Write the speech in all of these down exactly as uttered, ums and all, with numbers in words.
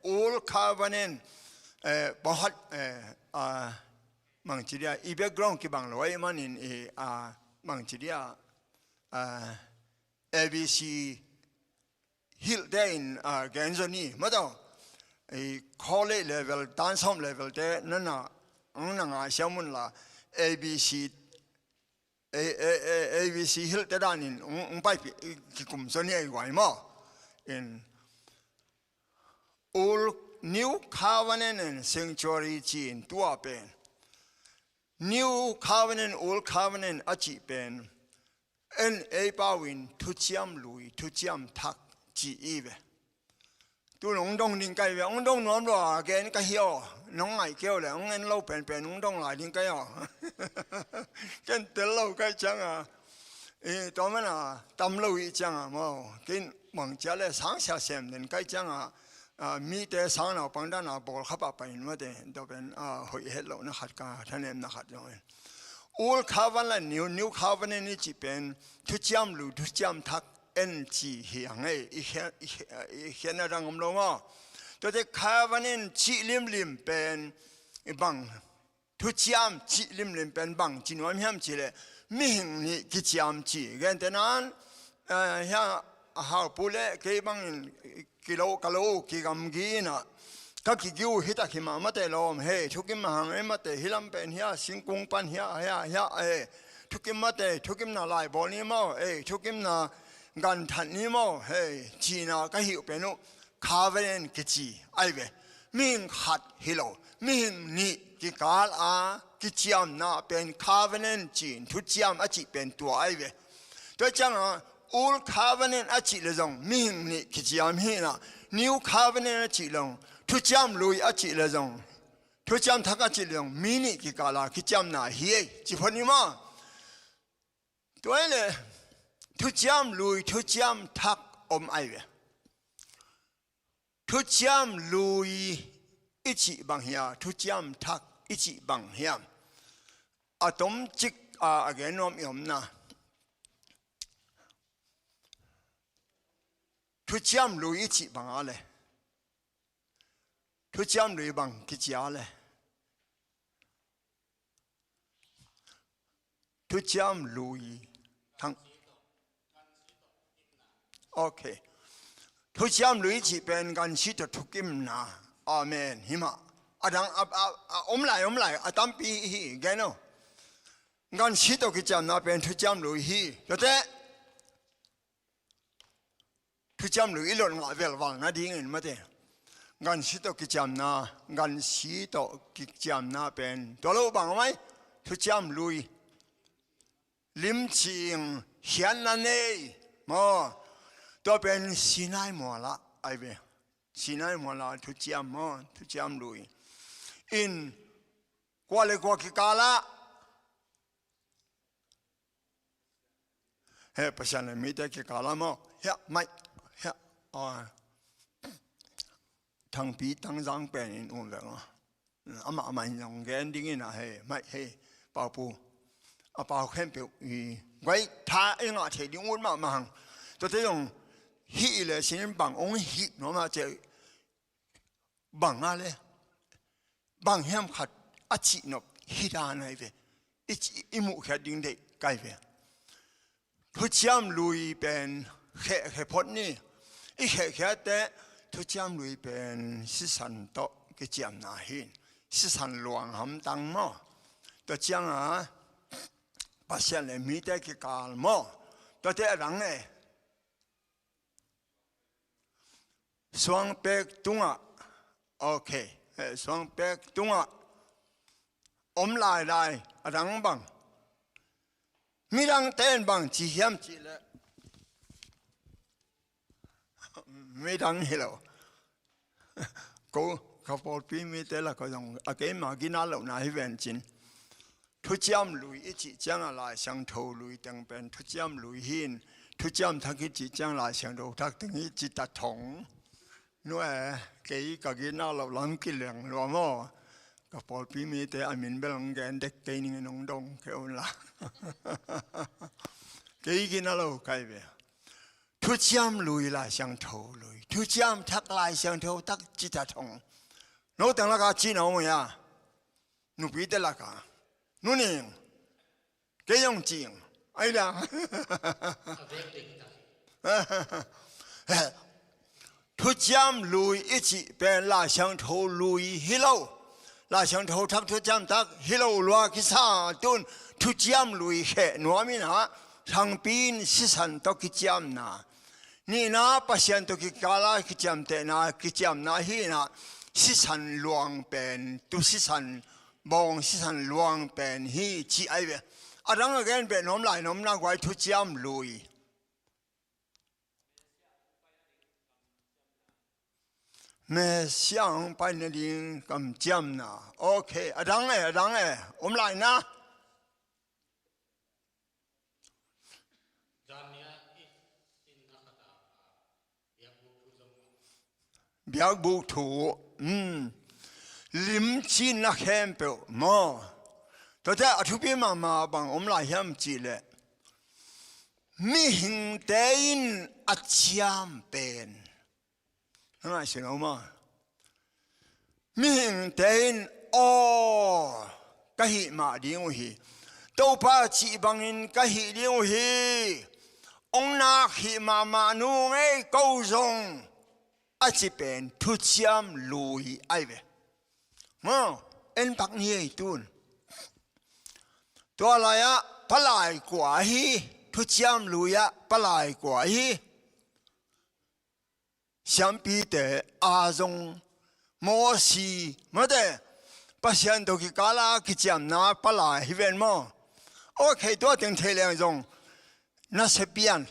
Old Covenant, eh, pawlkhat, eh, ah, bangci dia, i background kibang lo ahih manin, i, ah, bangci dia, ah, A B C hilhte in, ah, gen zaw ni, maw taw. I college level, tan sawm level te, na na, ang na ngaihsiam un la, A B C, A, A, A, A B C hilhte danin, ung, ung paipih, kikum zaw ni ei guai maw. In, Old, New Covenant and Sanctuary ci-in tua pen. New Covenant, Old Covenant a cih pen. En ei pau in thuciam lui, thuciam thak ci i ve. Tu nong dong ding kai ve, ong dong nuam lo a, gen ka hi aw. Nong ngai keu le, ong en lo penpen, ong dong lai ding kai aw. Ken tel lo kai ciang a. I, tua man a, tam lo i ciang a, maw. Ken bang cia le sang sia sem den kai ciang a. Ah, mite sang naupang dan a bawl kha pahpah in mate, tua pen, ah, hoih het lohna khat ka, thanemna khat zong en. Old Covenant le New, New Covenant i cih pen, thuciam lui, thuciam thak en ci hi hang ei, i khe-, i khe-, i khen a dang om lo maw. Tuate covenant cih limlim pen, i bang, thuciam cih limlim pen bang ci nuam hiam cih leh, mihing nih kiciam ci. Gentehna in, eh, hia, a haupu le kei bangin kilo, ka lo, kigamgi in a, ka kigiu hi tak hi mah mate lawm, hei, thukim mah hang ei mate, hi lam pen hia, singkung pan hia, hia, hia, eh, thukim mate, thukimna lai bawl ni maw, eh, thukimna gan that ni maw, hei, ci-in a ka hih uh pen uh, covenant kici ai ve. Mihing khat hi lo, mihing nih kikal a kiciamna pen covenant ci-in thuciam a cih pen tua ai ve. Tua ciang a, Old Covenant a cih le zong mihing nih kiciam hi in a, New Covenant a cih le zong, thuciam lui a cih le zong, thuciam thak a cih le zong, mi nih kikal a kiciamna hi ei, ci phot ni maw. Tua hi le, thuciam lui, thuciam thak om ai ve. Thuciam lui i cih bang hiam, thuciam thak i cih bang hiam. A tomcik a, a gen nuam i om na. Thuciam lui i cih bang a le. Thuciam lui bang kici a le. Thuciam lui. Thang. Ok. Thuciam lui cih pen gansi tawh thukimna. Amen. Hi mah. A dang a, a, a om lai, om lai. A tampi hi. Gen aw. Gansi tawh kiciamna pen thuciam lui hi. Tuate. Thuciam lui i lot ngah velval nadingin mate. Gansi tawh kiciamna, gansi tawh kiciamna pen. Tua lo bang mai, thuciam lui. Limcing, khiatna nei, maw. Tua pen Sinai mual ah, ai ve. Sinai mual ah, thuciam maw, thuciam lui. In, kua le kua kikal ah, he, Pasian le mite kikal ah maw. Hiah, mai, hiah. Ah. Thangpi Tangzang pen in um vek maw. Amah, amah in zong gen ding in a he, mai, he, Paupu. A pau khempeuh i guai tha i ngah thei ding ut mahmah hang. Tuate zong hih i le sin in bang ong hih nuam a ceh. Bang a le, bang hiam khat a cihnop hi dan ai ve. I ci-, i muhkhiat ding deih kai ve. Thuciam lui pen khehkhia phot ni. I khehkhiat teh thuciam lui pen sisan tawh kiciamna hi. Sisan luang hamtang maw. Tua ciang a Pasian le mite kikal maw. Tuate a dang e. Suangpek tungah, ok, eh, suangpek tungah om lailai, a dang bang. Midang ten bang ci hiam cih leh. Midang hi lo. Ko, ka pawlpi mite la ko zong, a keima gina lohna hi ven cin. Thuciam lui i cih ciangah Lai Siangtho lui teng pen thuciam lui hi in, thuciam thak i cih ciang Lai Siangtho thak teng hi ci ta thong. Nu e, kei ka gina loh lam kileng lua maw. Ka pawlpi mite a min bel ang gen dek kei ning in hong dong kei un la. Kei gina lo kai ve. Thuciam Lui, Lai Siangtho Lui, Thuciam Thak, Lai Siangtho Thak ci ta thong. Naute lakah cih na om a, nupite lakah, nuning, kei zong cing ai da. Thuciam Lui i cih pen Lai Siangtho Lui hi lo, Lai Siangtho Thak, Thuciam Thak hi lo lua kisa. Tun Thuciam Lui kheh nuam in ah, thangpi in sisan tawh kiciamna, nihna Pasian tawh kikala kiciamtehna, kiciamna hi in ah, sisan luang pen, tu sisan bawng sisan luang pen hi ci ai ve. A dang a gen beh nuam lai nuam na guai, Thuciam Lui. Messiah hong pai nading kamciamna. Ok, a dang e, a dang e, om lai na. Biakbuk thu, um, limcinna khempeuh maw. Tuate a thupi mahmah bang om lai hiam cih leh, mihingte in a ciam pen. Hang a si lo maw. Mihingte in, aw, ka hih mah ding uh hi. Topa cih bangin ka hih ding uh hi. Hong nak hih mahmah nu ngei ko zong, a ci pen Thuciam Lui ai ve. Maw, en pak ni ei tun. Tua lai-ah palai kua hi, Thuciam Lui-ah palai kua hi. Siampite a zong, Mosi, mate, Pasian tawh kikala kiciamna palai hi ven maw. Ok, tua teng thei leng zong, na sia pian.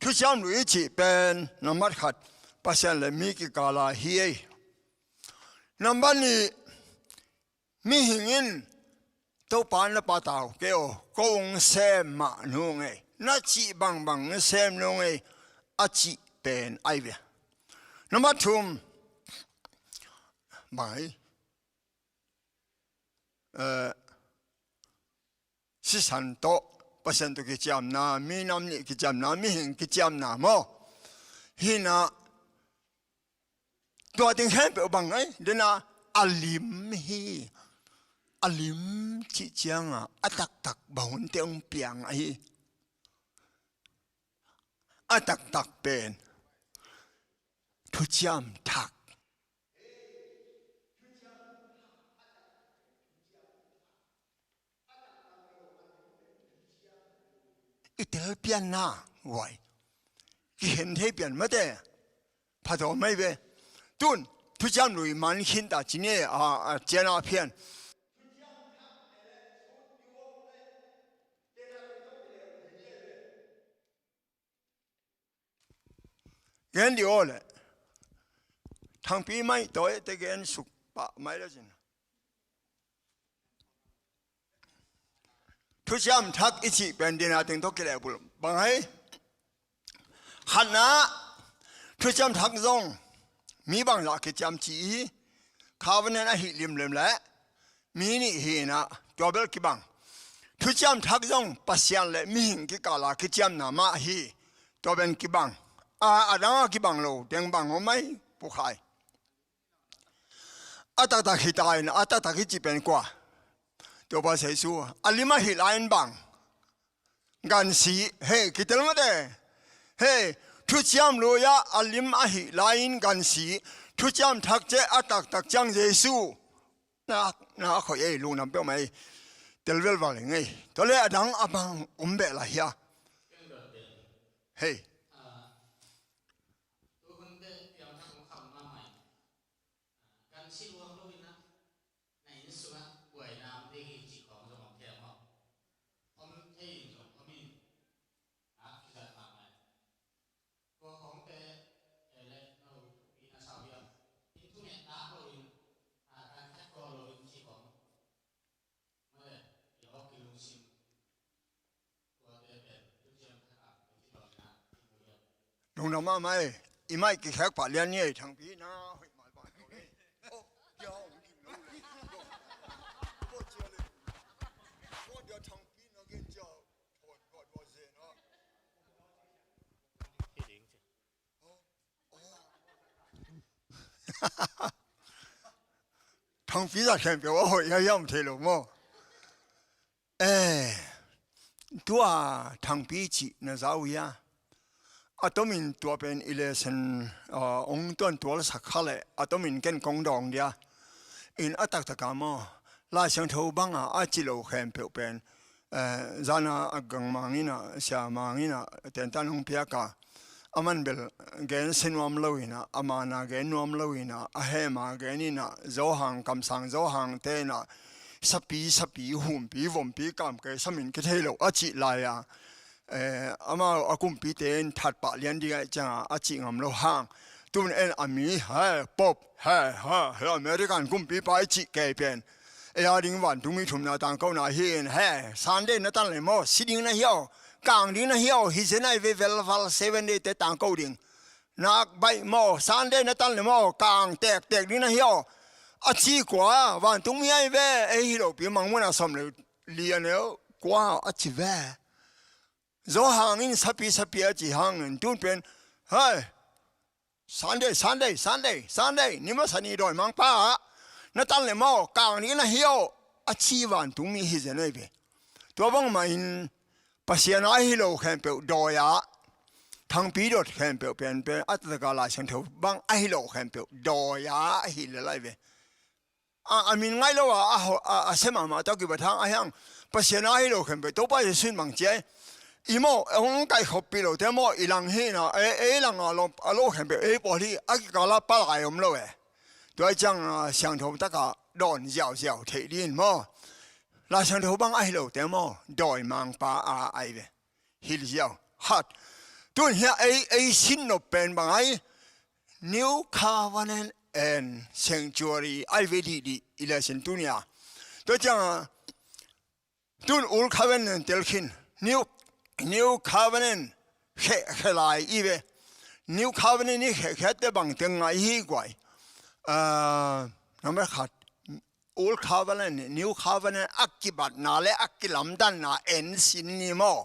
Thuciam Lui i cih pen, nambat khat, Pasian le mi kikala hi ei. Nambat nih, mihing in, Topa na patau kei aw, ko hong sem mah nu ngei, na cih bangbang na sem nu ngei, a cih pen ai ve. Nambat thum, bang ai, eh, sisan tawh, Pasian tawh kiciamna, minam nih kiciamna, mihing kiciamna maw. Hi in ah, tua teng khempeuh bang ai, den a, a lim hi. A lim cih ciangah, a taktak bang hun te hong piang ahi. A taktak pen Thuciam Thak. I tel pianna guai, kikhen thei pian mate. Pha tawh mai ve. Tun Thuciam Lui man khin ta ci ni a, a ciana phian. Gen dih aw leh, thangpi mai tawh te gen suk pah mai le cin. Thuciam Thak i cih pen dina teng tawh kilehbulh bang hei. Khatna, Thuciam Thak zong mi bang lah kiciam ci hi. Covenant ahih limlim leh mi nih hi in ah, tua bel kibang. Thuciam Thak zong Pasian le mihing kikala kiciamna mah hi. Tua bel kibang. A, a dang a kibang lo teng bang om ai, Pu Khai. A taktak hi ta in, a taktak hi cih pen kua? Topa Jesu. A lim ahih lai-in bang? Gansi. Hei, kitel mate. Hei, Thuciam Lui-ah a lim ahih lai-in gansi. Thuciam Thak ciang a taktak ciang Jesu. Na, na a khoih ei, lungdam peuhmah ei. Tel velval hi ngei. Tua leh a dang a bang om beh lai hia? Hei. Gansi luang lo in ah, na inn sungah buaina om ding hi cih khawng zong om thei maw? Om thei in zong om in, a kizat mahmah in. Tua khawngte, eh, leh no pi na sau hiam? Inn thungetna ko in, a, kan khat ko lo in cih khawng. Lungdam mahmah ei. I mic kikhek pah lian ni ei, thangpi na hoih maipa tawh ei. Oh, dia hong dim lo le. Tua cia le. Tua dia thangpi na gen cia. Thon tua tua zen ah. Thangpi zat khempeuh a hoih hiam, hiam thei lo maw? Eh, tua Thangpi cih na za uh hia? A tomin tua pen i lesson, ah, ong tuan tualsak kha leh a tomin ken kong dawng dia. In a taktaka maw, Lai Siangtho banga a ci lo khempeuh pen, eh, zana a gang Mang in ah, Sia Mang in ah, tentan hong piak a, a man bel gen sia nuam lo in ah, a mana gen nuam lo in ah, a hema gen in ah, Zo Hang, kamsang Zo Hang te in ah, sapi, sapi, humpi, vompi, kamkei, samin kithei lo a cih lai a, eh, amau a kumpite in that pah lian ding ahih cianga a cih ngam lo hang. Tun en a mi, he, Pope, he, he, he, American kumpipa i cih kei pen, ei a ding vantungmi thumna tangkona hi in, he, Sunday na tan le maw, si ding na hi aw, kang ding na hi aw, hi zen ai ve, velval Seven Day te tangko ding. Nak baih maw, Sunday na tan le maw, kang tektek ding na hi aw, a ci kua, vantungmi ai ve, ei hi lopi Mangmuhna sawm le li a neu kua a ci ve. Zo Hang in sapi, sapi a ci hangin tun pen, hai, Sunday, Sunday, Sunday, Sunday, ni masa ni dawimangpa ah na tan le maw, kang ni na hi aw, a ci vantungmi hi zen ai ve. Tua bangmah in Pasian a hi lo khempeuh dawi ah, Thangpi dot khempeuh penpen, a taktak a Lai Siangtho bang a hi lo khempeuh dawi ah a hi lel ai ve. A, a min ngaih lo a, a ho-, a, a sia mahmah tawh kibat hang a hiang, Pasian a hi lo khempeuh Topa Jesuh in bang ci ai. I maw, hong kaikhopih lote maw, i lang hi na, e, ei lang a lo, a lo khempeuh ei pawl hi, a kikal ah palai om lo e. Tua ahih ciang, a, siangtho taka dawn ziauziau theih ding maw, Lai Siangtho bang a hi lote maw, dawimangpa a ai ve. Hi ziau. Hat. Tun hiah ei, ei sin nop pen bang ai, New Covenant and Sanctuary ai ve dihdih i lesson tuni a. Tua cianga, tun Old Covenant tel khin, New, New Covenant kheh, kheh lai i ve. New Covenant i khehkhiatte bang teng ngai hi guai. Ah, number khat. Old Covenant, New Covenant a kibatna le a kilamdanna en sin ni maw?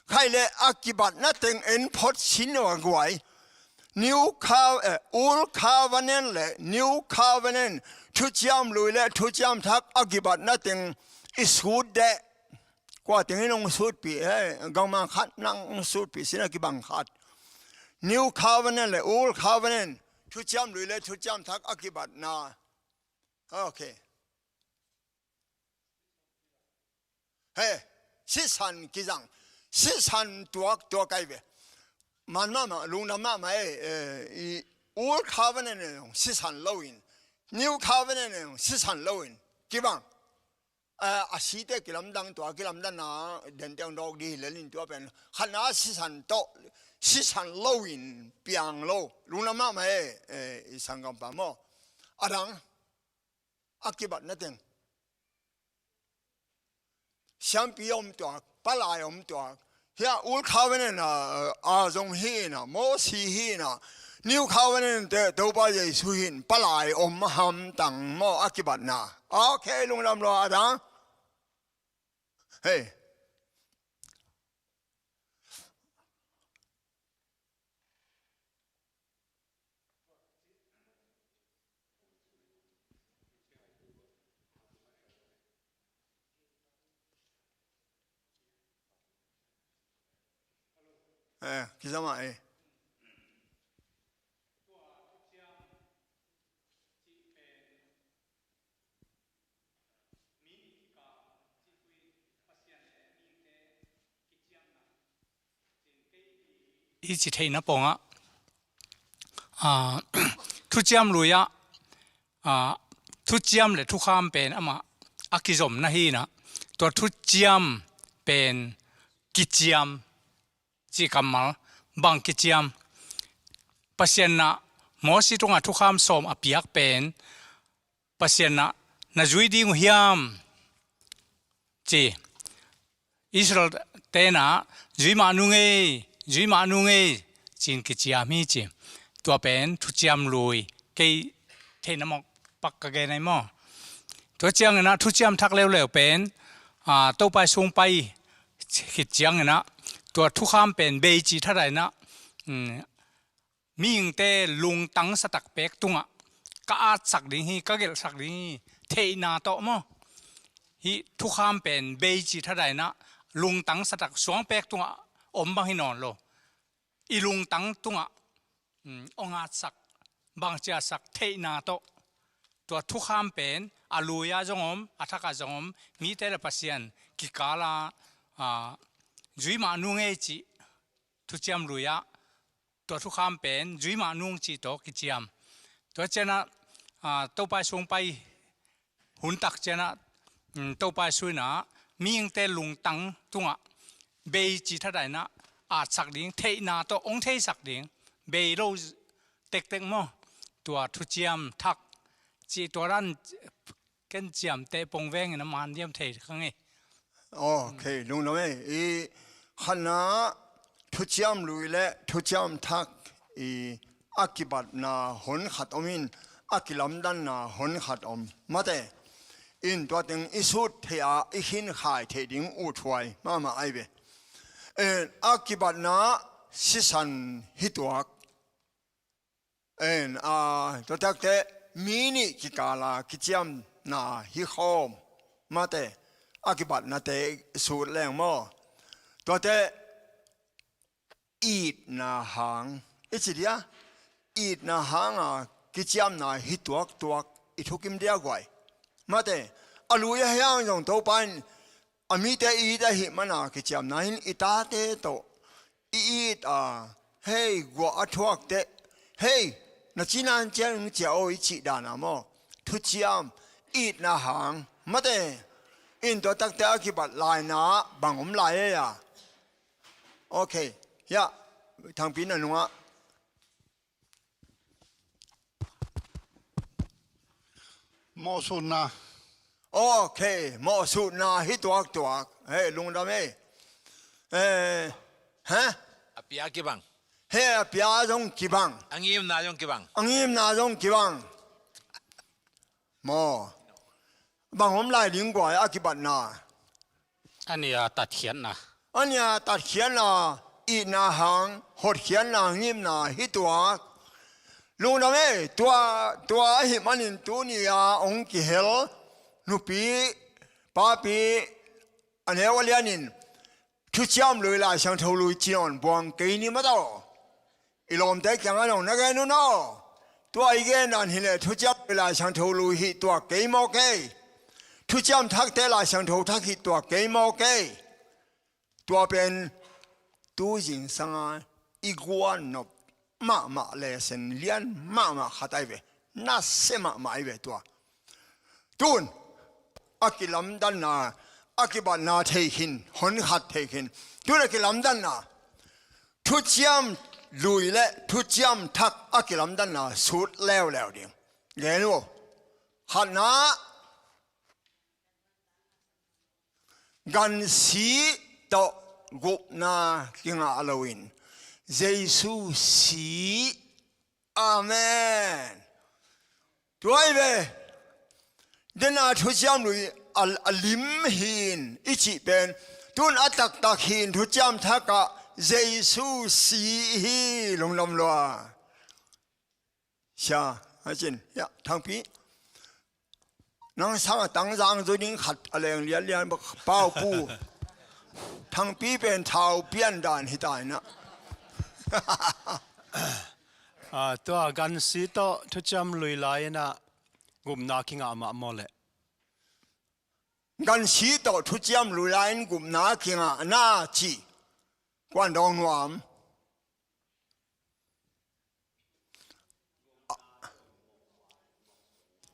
Khai le a kibatna teng en phot sin ni a guai. New Co-, eh, Old Covenant le New Covenant, thuciam lui le thuciam thak a kibatna teng i sut deh. Kua teng in hong sutpih, eh, gangmang khat nang hong sutpih sin a kibang khat. New Covenant le Old Covenant, thuciam lui le thuciam thak a kibatna. Ok. He, sisan kizang, sisan tuak, tuak ai ve. Man mahmah, lungdam mahmah, eh, eh, i Old Covenant in sisan lo in, New Covenant in sisan lo in kibang. Eh, a site kilamdang, tua kilamdanna dente hong dawk dih lel in tua pen. Khatna sisan tawh, sisan lo in piang lo. Lungdam mahmah, eh, eh, i sanggampa maw. A dang, a kibatna teng. Siampi om tuak, palai om tuak. Hiah Old Covenant ah, ah, zong hi in ah, Mosi hi in ah, New Covenant te Topa Jesu hi in, palai om hamtang maw a kibatna. Ok, lungdam lua a dang. Hei. Eh, kizama eh. I ci theihna pongah, ah, thuciam lui ah, ah, thuciam le thukham pen amah a kizomna hi in ah, tua thuciam pen kiciam cih kammal, bang kiciam. Pasian in ah Mosi tungah thukham sawm a piak pen, Pasian in ah na zui ding uh hiam, ci. Israel te in ah zui mah nung ei, zui mah nung ei, ci-in kiciam hi ci. Tua pen thuciam lui, kei theihna mawk pak ka gen ahi maw. Tua ciangin ah thuciam thak leuleu pen, ah, Topa i sung pai khit ciangin ah, tua thukham pen bei cih thadah in ah, um, mihingte lungtang satak pek tungah ka atsak ding hi, ka gelhsak ding hi, theihna tawh maw? Hih thukham pen bei ci thadaina, lungtang satak suang pek tungah om bang hi nawn lo. I lungtang tungah, um, hong atsak, bangci atsak theihna tawh. Tua thukham pen a lui-ah zong om, a thakah zong om, mite le Pasian kikala, ah, zui mah nung ei cih thuciam lui-ah, tua thukham pen zui mah nung cih tawh kiciam. Tua cianah, ah, Topa i sung pai hun tak cianah, um, Topa i sung inah mihingte lungtang tungah bei ci thadaina, atsak ding, theihna tawh hong theisak ding, bei lo tektek maw? Tua thuciam thak cih tua dan ken ciamteh pong vengin a man diam thei kha ngei. Ok, lungdam ei. I khatna thuciam lui le thuciam thak i a kibatna hon khat om in, a kilamdanna hon khat om. Mate, in tua teng i sut theih a i khin khai theih ding uthuai mahmah ai ve. En, a kibatna sisan hi tuak. En, a, tua takte mi nih kikala kiciamna hi khawm. Mate, a kibatnate sut leng maw? Tuate itna hang i ci dia, itna hanga kiciamna hi tuaktuak i thukim dia guai. Mate, a lui a hiang zong Topa in a mite it ahih mana kiciamna hin i tate tawh i it a, hei, guah a thuak teh, hei, na cina an cian ung cia aw i cih dana maw? Thuciam, itna hang, mate, in tua takte a kibat laina bang om lai ei a. Ok, hiah, thangpi na nungah. Mawhsutna. Ok, mawhsutna hi tuaktuak. Hei, lungdam ei. Eh, ha? A pia kibang. Hei, a pia zong kibang. A ngimna zong kibang. A ngimna zong kibang. Maw. Bang om lai ding guai a kibatna. A nia tatkhiatna. A nia tatkhiatna, itna hang, hotkhiatna, ngimna hi tuak. Lungdam ei, tua, tua ahih manin tuni a hong kihel nupi, papi, a neu a lianin thuciam lui Lai Siangtho lui ci nawn buang kei ni mataw. I lawmte kiangah zong na gen un aw. Tua i gen dan hileh thuciam lui Lai Siangtho lui hih tuak kei mawk ei. Thuciam thakte Lai Siangtho thak hih tuak kei mawk ei. Tua pen tu zingsanga i guan nop mahmah lesen lian mahmah khat ai ve. Nasia mahmah ai ve tua. Tun a kilamdanna, a kibatna thei khin, hon khat thei khin. Tun a kilamdanna, thuciam lui le thuciam thak a kilamdanna sut leuleu ding. Gen uh. Khatna, gansi tawh gupna kingah loin Jesu si. Amen. Tua hi ve. Dena thuciam lui a, a lim hin i cih pen tun a taktak hin thuciam thakah Jesu si hi. Lungdam lua. Sia, a cin, ya, thangpi. Nang sangah tangzang zo ding khat a leng lianlian bak pau pu. Thangpi pen thau pian dan hi ta inah. Ah, tua gansi tawh thuciam lui lai inah gupna kingah mah maw leh? Gansi tawh thuciam lui lai in gupna kingah na ci. Kuan dawng nuam.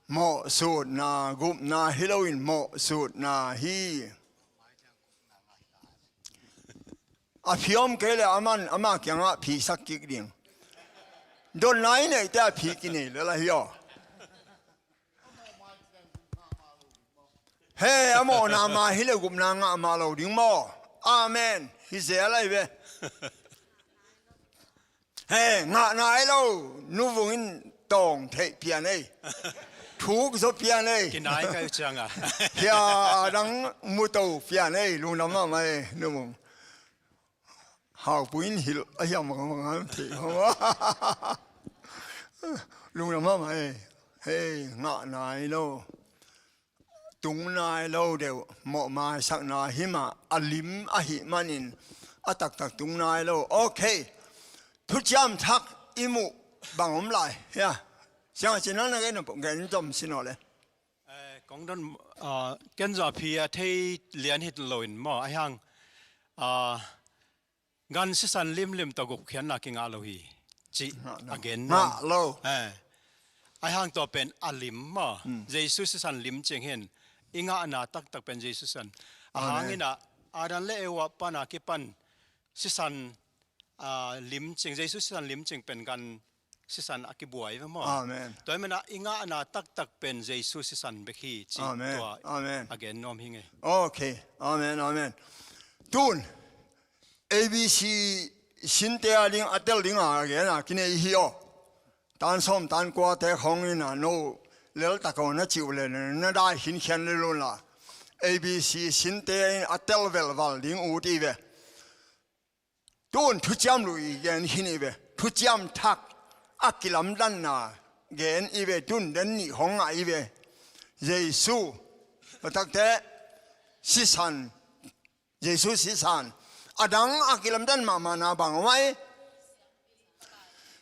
Mawhsutna, gupna hi loin mawhsutna hi. A phi om kei le aman ama kiangah phisak kik ding. Donna i neihte a phi kinei lel ahi aw. He, a mawhna mah hi le gupna ngah mah lo ding maw? Amen. Hi zel ahi ve. He, ngah nai lo, nuvung in tawng theih pian ei. Thuk zaw pian ei. Kinai kai cianga. Hia dang muto pian ei, lungdam mahmah ei, nuvung. Haupui in hilh a hiam, mangmang a thei kho. Lungdam mahmah ei. Hei, ngah nai lo, tung nai lo deuh, mawh maisakna hi mah, a lim ahih manin a taktak tung nai lo. Ok. Thuciam Thak i muh bang om lai hia? Siang a ci nang na gen, gen zom sin aw le. Eh, kong don, ah, ken zah phi a thei lian hi lo in maw, a hiang, ah, gan sisan limlim tawh gupkhiatna kingah lo hi, cih a gen ngah lo. Eh, a hiang tua pen a lim maw. Jesu sisan lim cing hin i ngahna taktak pen Jesu sisan. A hangin ah Adam le Eva pana kipan sisan, ah, lim cing, Jesu sisan lim cing pen gan sisan a kibuai ve maw. Amen. Tua hi mana i ngahna taktak pen Jesu sisan bek hi, ci tua a gen nuam hi ngei. Ok. Amen, amen. Tun A B C sinte a ding a tel ding a gen a kinei hi aw. Tan sawm tan kuate khawng in a no lel tak aw na cih uh le na dai khinkhian lel unla, A B C sinte in a tel velval ding uh ti ve. Tun Thuciam Lui gen hi ni ve. Thuciam Thak a kilamdanna gen i ve. Tun den nih hong ngah i ve. Jesu, a takte, sisan, Jesu sisan. A dang a kilamdan mahmahna bang om ai?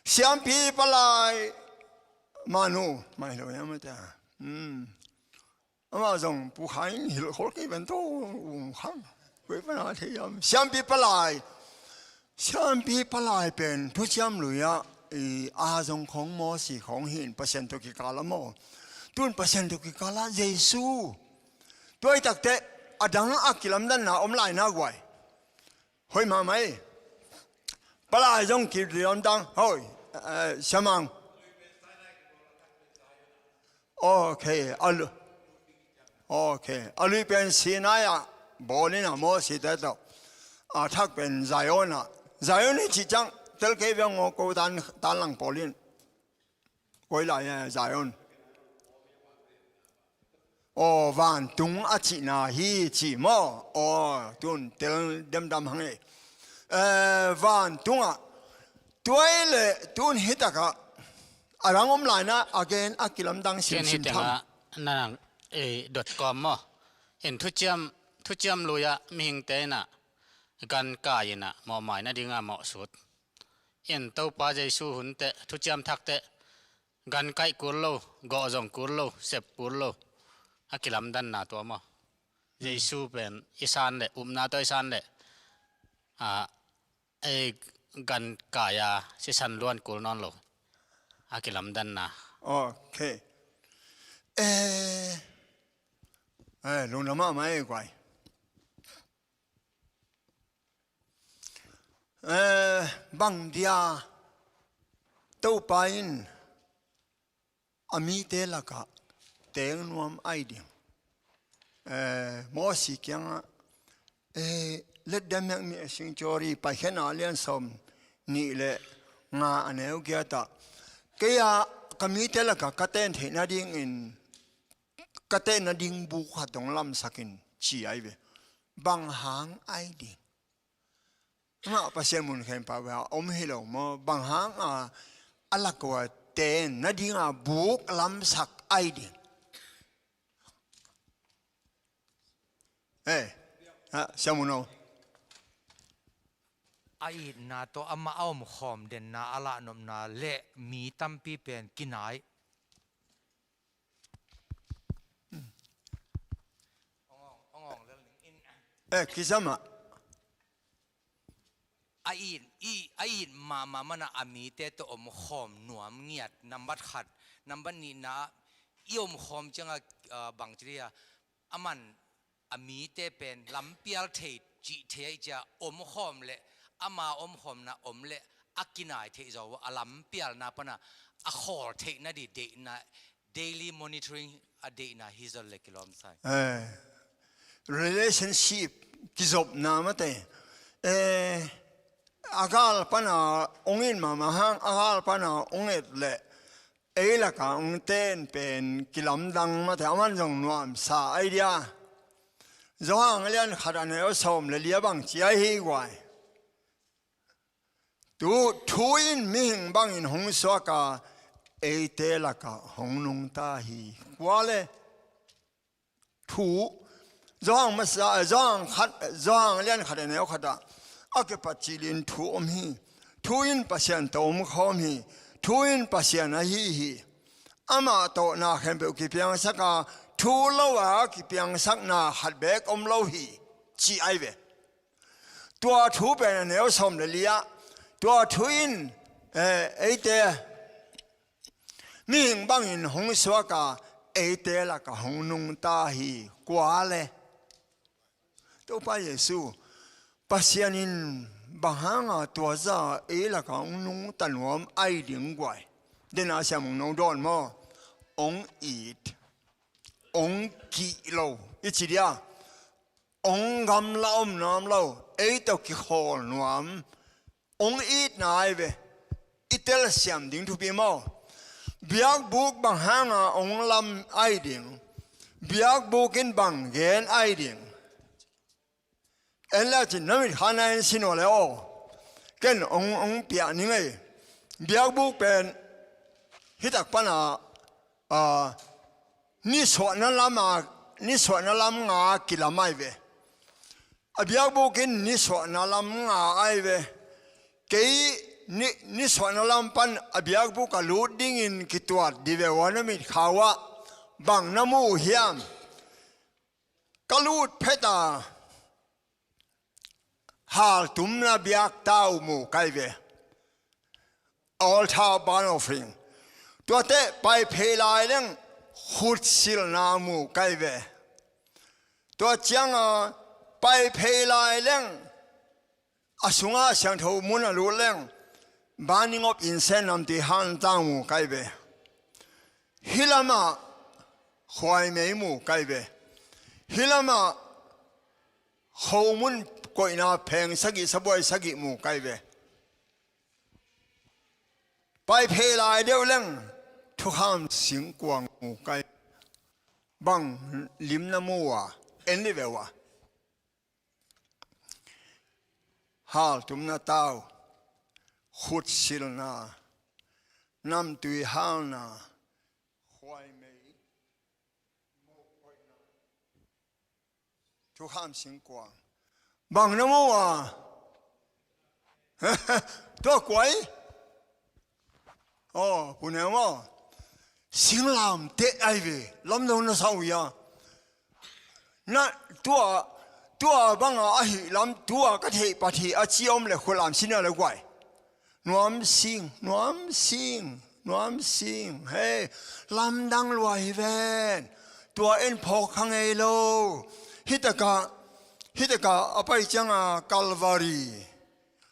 Siampi palai, manu mai lo ya mata. Hmm. Amah zong Pu Khai in hilh khol kei pen tawh um khang. Koi pana thei hiam. Siampi palai. Siampi palai pen Thuciam Lui ah i a zong khawng, Mawsi khawng hi in, Pasian tawh kikal a maw. Tun Pasian tawh kikal ah Jesu. Tua i takte a dang a kilamdanna om lai na guai. Hoi mahmah ei. Palai zong kilamdang. Hoi, eh, Siamang. Ok, a lu-, ok. A lui pen Sinai ah bawl in a, Mawsi te tawh. A thak pen Zion ah. Zion i cih ciang tel kei ve ngawh ko tan, tan lang pawl in. Koi lai, eh, Zion. Aw, vantung a cihna hi ci maw. Aw, tun tel demdam hang ei. Eh, vantungah tua i le tun hi takah a dang om lai na, a gen a kilamdang simsim tham. Ken hi tengah na nang, eh, dot com maw. In Thuciam, Thuciam Lui ah mihingte in a gan kai in a mawhmai nading a mawhsut in Topa Jesu hun teh, Thuciam Thak teh, gan kaih kul lo, gawh zong kul lo, sep kul lo. A kilamdanna tua maw. Jesu pen i san leh, upna tawh i san leh, a, ei gan kai a sisan luan kul nawn lo. A kilamdanna. Ok. Eh, eh, lungdam mahmah ei guai. Eh, bang dia Topa in a mite lakah teng nuam ai ding. Eh, Mawsi kiangah, eh, let them make me a sanctuary, Paikhiatna lian sawm nih le nga a neu giatah, kei a ka mite lakah ka ten theih nadingin, ka ten nading buk khat dong lamsak in ci ai ve. Bang hang ai ding? Amah Pasian mun khempeuh ah om hi lo maw? Bang hang a, a lak ua ten nading a buk lamsak ai ding? Eh, ha, siamun aw. A itna tawh amah a omkhawm denna, a lahnopna le mi tampi pen kinai. Eh, kizama. A it, i, a it mahmah mana a mite tawh omkhawm nuam ngiat, nambat khat, nambat nihna, i omkhawm cianga, ah, bang ci dia, aman a mite pen lampial thei cih thei a i cia omkhawm le, ama omkhawmna om le, a kinai theih zaw a lampialna pana a khawl theihna di deihna, daily monitoring a deihna hi zaw le kilawm sai. Eh, relationship kizopna mate. Eh, a gal pana ong in mahmah hang, a gal pana ong et le ei laka ong ten pen kilamdang mate, aman zong nuamsa ai dia. Johan a lian khat a neu sawm le lia bang ci ai hi guai. Tu thu in mihing bangin hong suak a, eite lakah hong nungta hi. Kua le? Thu. Johan masa, Johan khat, Johan lian khat a neu khat ah a kipat cilin thu om hi. Thu in Pasian tawh om khawm hi. Thu in Pasian ahi hi. Amah tawh na khempeuh kipiangsak a, thu lo a kipiangsak na khat beek om lo hi, ci ai ve. Tua thu pen a neu sawm le li ah, tua thu in, eh, eite mihing bangin hong suak a, eite lakah hong nungta hi. Kua le? Topa Jesu, Pasian in bang hanga tua zah ei lakah hong nungta nuam ai ding guai? Dena siam hong no dawn maw? Hong it, hong kih lo, i ci dia. Hong gamla om nuam lo, ei tawh kikhawl nuam, hong itna ai ve. I telsiam ding thupi maw? Biakbuk bang hanga hong lam ai ding? Biakbuk in bang gen ai ding? En le cin na mit khana en sin aw le aw. Ken hong, hong piah ning ei. Biakbuk pen hitak pana, a, nisuahna lama, nisuahna lam nga kilam ai ve. A biakbuk in nisuahna lam nga ai ve. Kei ni, nisuahna lam pan a biakbuk a lut dingin kituat di ve ua na mit khau ah. Bang na mu uh hiam? Ka lut phet a haltumna biak tau mu kai ve. Altar burnt offering. Tuate paiphei lai leng khutsilna mu kai ve. Tua cianga paiphei lai leng a sunga siangtho mun a lut leng burning of incense namtui hantang mu kai ve. Hih lamah khuaimei mu kai ve. Hih lamah khomun koihna pheng sagih, sabuai sagih mu kai ve. Paiphei lai deuh leng thukham singkuang mu kai. Bang limna mu a, en li ve ua. Haltumna tau, khutsilna, namtui halna, khuaimei, thukham singkuang. Bang na mu a? Tua kuai? Aw, pu neu maw? Singlamteh ai ve, lamdang na sa uh ia. Na tua, tua banga ahi lam tua ka theih pat hi a ci om le khulam sina le guai. Nuam sing, nuam sing, nuam sing. Hei, lamdang lua hi ven. Tua en phawk kha ngei lo. Hitaka, hitaka a pai cianga Calvary.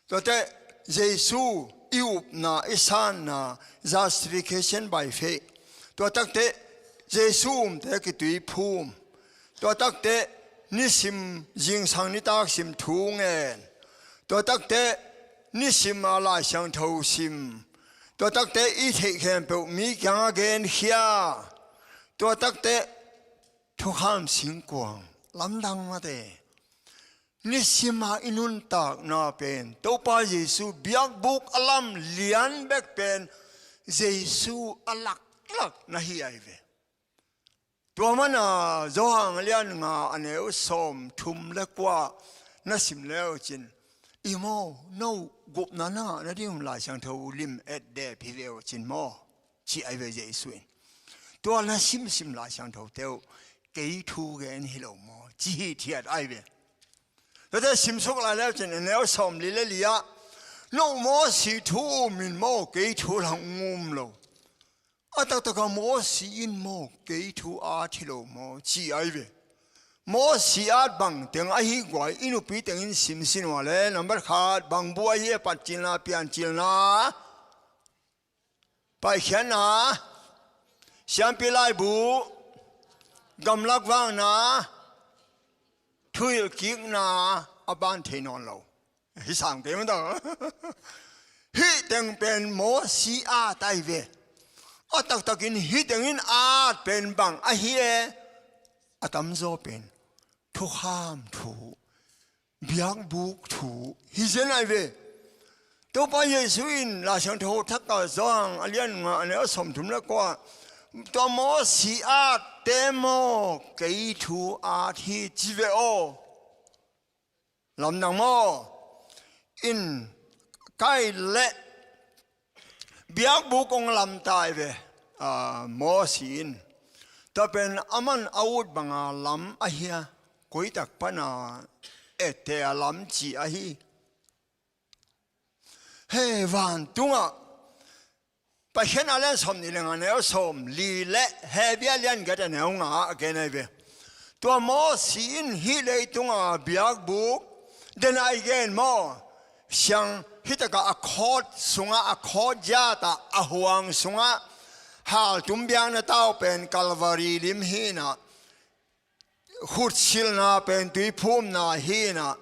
Tuate Jesu i upna, i sanna, justification by faith. Tua takte Jesu umte kituiphum. Tua takte nisim zingsang nitak sim thu ngen. Tua takte nisim a Lai Siangtho sim. Tua takte i theih khempeuh mi kianga genkhia. Tua takte thukham singkuang. Lamdang mate. Nisima i nuntakna pen Topa Jesu biakbuk a lam lian bek pen Jesu a laklak na hi ai ve. Tua mana Johan lian nga a neu sawm thum le kua na sim leu cin, i maw, no gupna na ngah nading Lai Siangtho lim et dep hi veu cin maw, ci ai ve Jesu in. Tua na simsim Lai Siangtho teu kei thu gen hi lo maw, ci hi thiat ai ve. Tuate simsuk lai leu cin a neu sawm li le li ah, no Mosi thu um in maw, kei thu lang um lo. A taktaka Mosi in maw, kei thu at hi lo maw, ci ai ve. Mosi at bang teng ahi guai, i nupi tengin simsin ua le, nambat khat, bang bu ahi e, patcilna, piancilna, paikhiatna, siampi laibu, gamlak vakna, thuhilh kikna, a ban thei nawn lo. Hi sam kei mah ta. Hih teng pen Mosi at ai ve. A taktakin hih tengin at pen bang ahi e? A tamzaw pen thukham thu, biakbuk thu hi zen ai ve. Topa Jesu in Lai Siangtho Thak ah Johan a lian nga a neu sawmthum le kua, tua Mosi atte maw kei thu at hi ci ve aw. Lamdang maw? In kai leh biakbuk hong lamtai ve, ah, Mosi in. Tua pen aman a ut banga lam ahi a, kuitak pana ette a lam ci ahi. Hei, vantungah Paikhiatna lian sawmnih le nga neu sawmli le Hebru lian giat a neu nga ah a gen ahi ve. Tua Mosi in hih leitunga biakbuk den a i gen maw? Siang hitakah a khawt sungah, a khawt giatah, a huang sungah haltum biakna tau pen Kalvari lim hinah, khutsilna pen tuiphumna hinah,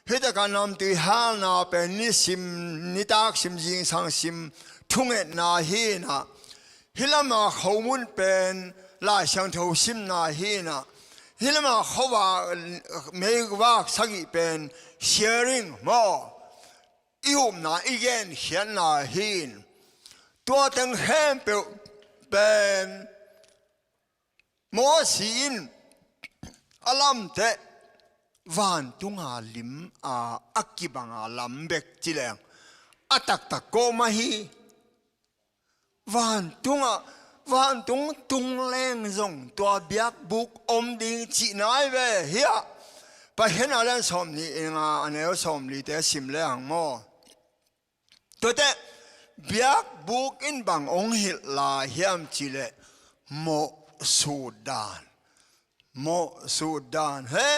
hitakah namtui halna pen nisim, nitak sim, zingsang sim thungetna hinah, hih lama khomun pen Lai Siangtho simna hinah, hih lama khuavak, meivak sagih pen sharing maw, i upna i genkhiatna hin. Tua teng khempeuh pen Mosi in a lamteh vantunga lim a, a kibanga lam bek ci leng a taktak kawm ahi. Vantungah, vantung tung leng zong tua biakbuk om ding cihna ahi ve. Hiah Paikhiatna lian sawmnih le nga a neu sawmlite sim lehang maw? Tuate biakbuk in bang hong hilh lai hiam cihleh, mawhsut dan. Mawhsut dan. He,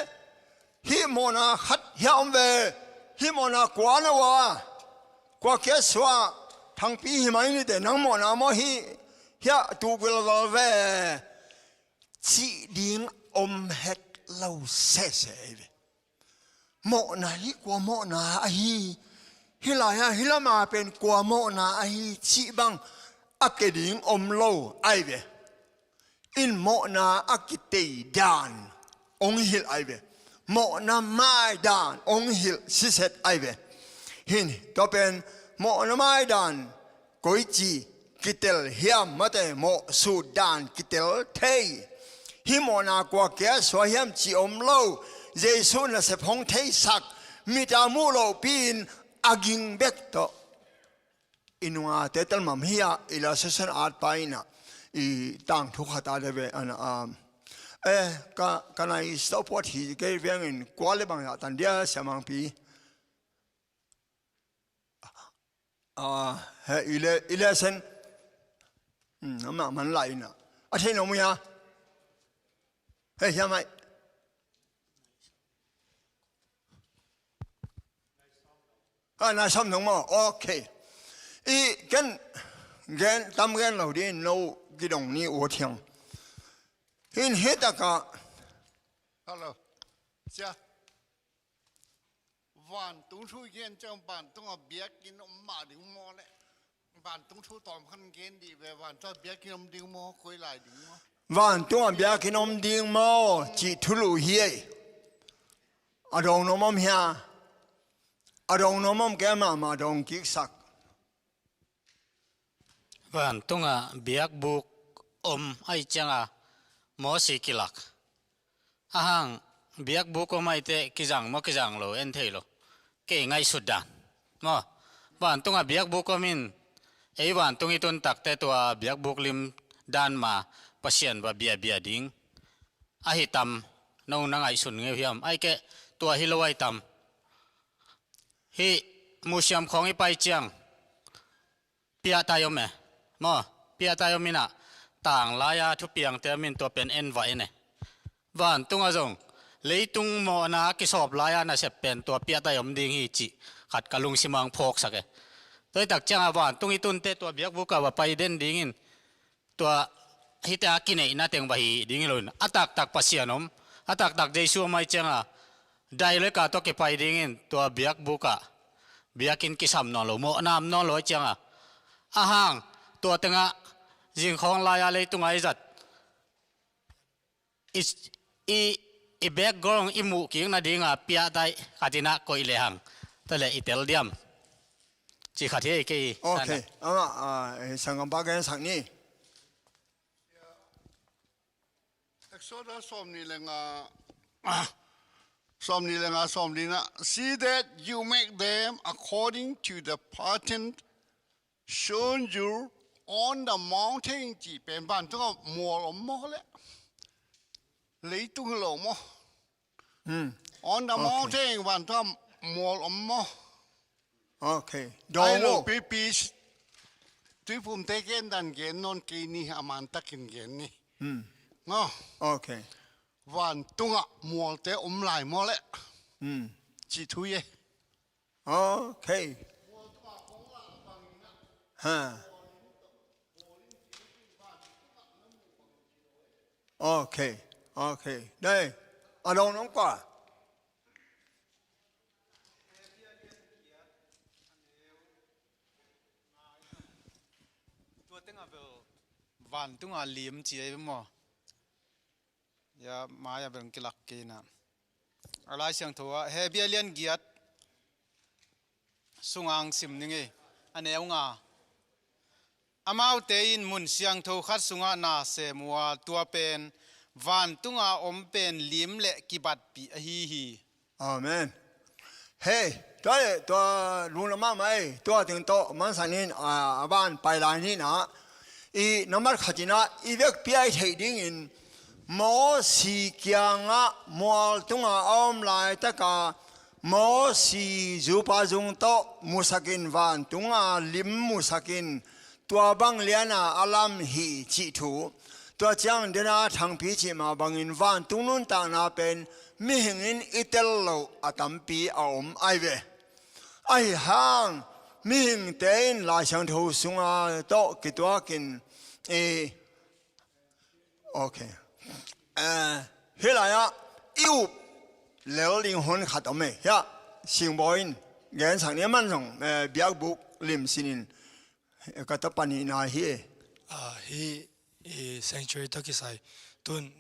hih mawhna khat hiah om ve. Hih mawhna kua na uh a, kua kia suah, Thangpi hi mai nite, nang mawhna maw hih, hiah tuk vilval ve, cih ding om het lo sese ahi ve. Mawhna hi kua mawhna ahi, hih lai-ah hih lama pen kua mawhna ahi cih bang a ke ding om lo ahi ve. In mawhna a kitei dan hong hilh ahi ve. Mawhna mai dan hong hilh siset ahi ve. Hin, tua pen mawhna mai dan koici kitel hiam, mate, mawhsut dan kitel thei. Hih mawhna kua kia suah hiam cih om lo. Jesu nasep hong theisak, mit a muh lohpi-in a ging bek tawh. I nungate telmam hi-ah, illustration art pa in ah, i tangthu khat a de ve, an, ah, eh, ka, ka nai stopwatch hi kei vengin kua le bang zah tan dia, Sia Mangpi. Ah, he, i le, i le sen. Hmm, amah man lai in ah. A thei nong mu hia? He, hia mai. Ah, nai sawm nong maw? Okay. I ken gen, tam gen lo ding, no kidong ni uh thiang. Hin hitakah. Hello. Sia. Vantung thu i gen ciang vantungah biakinn om mah ding maw le? Vantung thu tawm khan gen dih ve, vantungah biakinn om ding maw, koi lai ding maw? Vantungah biakinn om ding maw cih thulu hi ei. A dong nuam om hia? A dong nuam om kei mahmah dong kiksak. Vantungah biakbuk om ahih cianga Mosi kilak. Ahang biakbuk om ahih teh kizang maw kizang lo en thei lo. Kei ngaihsut dan maw? Vantungah biakbuk om in, ei vantung i tun takteh tua biakbuk lim dan ma Pasian va biabia ding ahi tam, nong na ngaihsun ngei uh hiam? Ahih keh tua hi lo ahi tam. Hih museum khawng i pai ciang piahtai om e. Maw, piahtai om in ah, tang lai-a thupiangte om in tua pen en va en e. Vantungah zong leitung mawhna a kisawp lai-a nasep pen tua piahtai om ding hi cih khat ka lungsim ah hong phawksak e. Tua hi tak ciangah vantung i tunte tua biakbuk ah va pai den dingin, tua hihte a kineihna teng va hi ding hi lo in, a taktak Pasian om, a taktak Jesu om ahih cianga, dailek a tawh kipai dingin tua biakbuk ah biakinn kisam nawn lo, mawhna om nawn lo ahih cianga, ahang tua tengah zingkhawng lai-a leitungah i zat i, i, i background i muh kik nadinga piahtai khat in ah koih lehang, tua leh i tel diam? Ci khat hi kei. Okay. Sana. Ama, ah, eh, sanggampa gensak ni. Exodus sawmnih le nga, sawmnih le nga, sawmnih na. See that you make them according to the pattern shown you on the mountain, ci pen vantungah mual om maw le? Leitung lo maw? Hmm. On the mountain, vantungah mual om maw? Okay. Ai lo pipi. Tuiphumte gen dan gen nawn kei ni, a mantakin gen ni. Hmm. Ngo. Okay. Vantungah mualte om lai maw le? Hmm. Ci thu ye. Okay. Ha. Okay. Okay. Dai. A dong nong kua. Tua tengah bel vantunga lim ci ei maw? Ya, mai a bel kilak kei na. A Lai Siangtho ah, Hebru lian giat sunga sim ning ei, a neu nga. Amaute in mun siangtho khat sungah na sem uh a, tua pen vantunga om pen lim le kibatpih ahi hi. Amen. Hei, tua le, tua lungdam mahmah ei, tua teng tawh mansak nin, a, a ban pai lai ni na. I nambat khat in ah, i vekpi a i theih dingin, Mosi kiangah mual tungah a om laitaka, Mosi zupa zung tawh musakin vantunga lim musakin, tua bang liana a lam hi cih thu. Tua ciang dena thangpi cih mah bangin vantung nuntakna pen mihing in i tel loh a tampi a om ai ve. Ahi hang mihingte in Lai Siangtho sunga tawh kituakin i, okay. Eh, hih lai-ah i up lel ding hun khat om e. Hiah Singbawi in gensak ni, aman zong, eh, biakbuk lim sinin, eh, ka tapa nihna hi e. Ah, hih, i sanctuary tawh kisai tun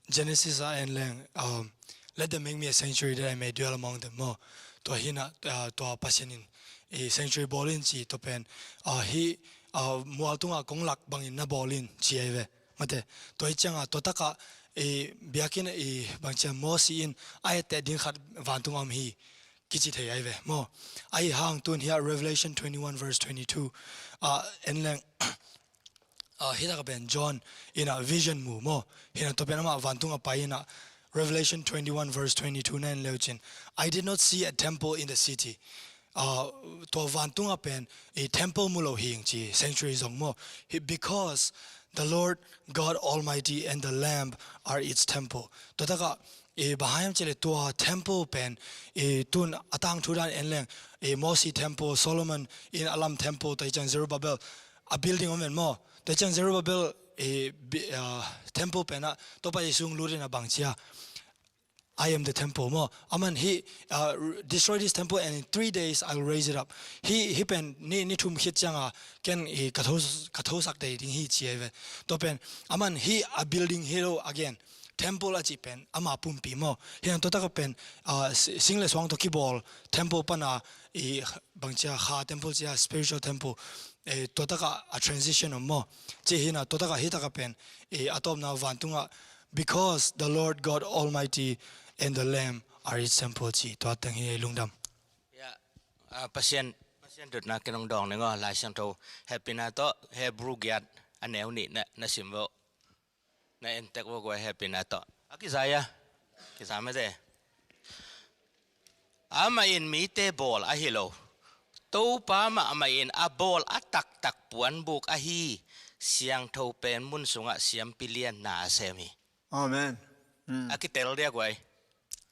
Genesis ah en leng, um, let them make me a sanctuary that I may dwell among them, maw. Tua hi na, ah, tua Pasian in, i sanctuary bawl in ci, tua pen, ah, hih, ah, mual tungah kong lak bangin na bawl in ci ai ve. Mate, tua hi ciangah, tua takah, i biakinn, i bangcia Mosi in a etteh ding khat vantung a om hi, kici thei ai ve, maw. Ahi hang tun hiah Revelation twenty-one verse twenty-two, ah, en leng, ah, hih takah pen John in ah vision mu maw. Hih na tua pen amah vantung a pai in ah Revelation twenty-one verse twenty-two na en leu cin, "I did not see a temple in the city." Ah, tua vantung a pen i temple mu lo hing ci, sanctuary zong maw. Hi, because the Lord God Almighty and the Lamb are its temple. Tua takah, i, bang hang hiam cih leh tua temple pen, i, tun a tangthu dan en leng, i, Mosi temple, Solomon in a lam temple, tua hi ciang Zerubbabel a building om en maw. Tua hi ciang Zerubbabel, i, bi-, ah, temple pen ah Topa Jesu hong lut in a bang ci a, "I am the temple," maw. Aman hih, ah, "Destroy this temple and in three days I will raise it up." Hih, hih pen ni, ni thum khit cianga ken, i, ka tho, ka thosak dei ding hi ci ai ve. Tua pen, aman hih a building hi lo again. Temple a cih pen ama pumpi maw. Hih nang tua takah pen, ah, si-, sing le suang tawh kibawl temple pana, i, bangcia kha temple cia spiritual temple. Eh, tua takah a transition om maw. Ci hi na tua takah hih takah pen, i, a tawpna vantungah, "Because the Lord God Almighty and the Lamb are its temple," ci, tua teng hi, lungdam. Ya, ah, Pasian, Pasian tutna ken hong dawng ning aw, Lai Siangtho hehpihna tawh Hebrew giat a neu nih na, na sim vo. Na en tek vo guai, hehpihna tawh. A kiza ia, kiza mete. Amah in mite bawl ahi lo, Topa mahmah in a bawl a taktak puanbuk ahi, siangtho pen mun sungah siampi lianna a sem hi. Amen. Hmm. A kitel dia guai.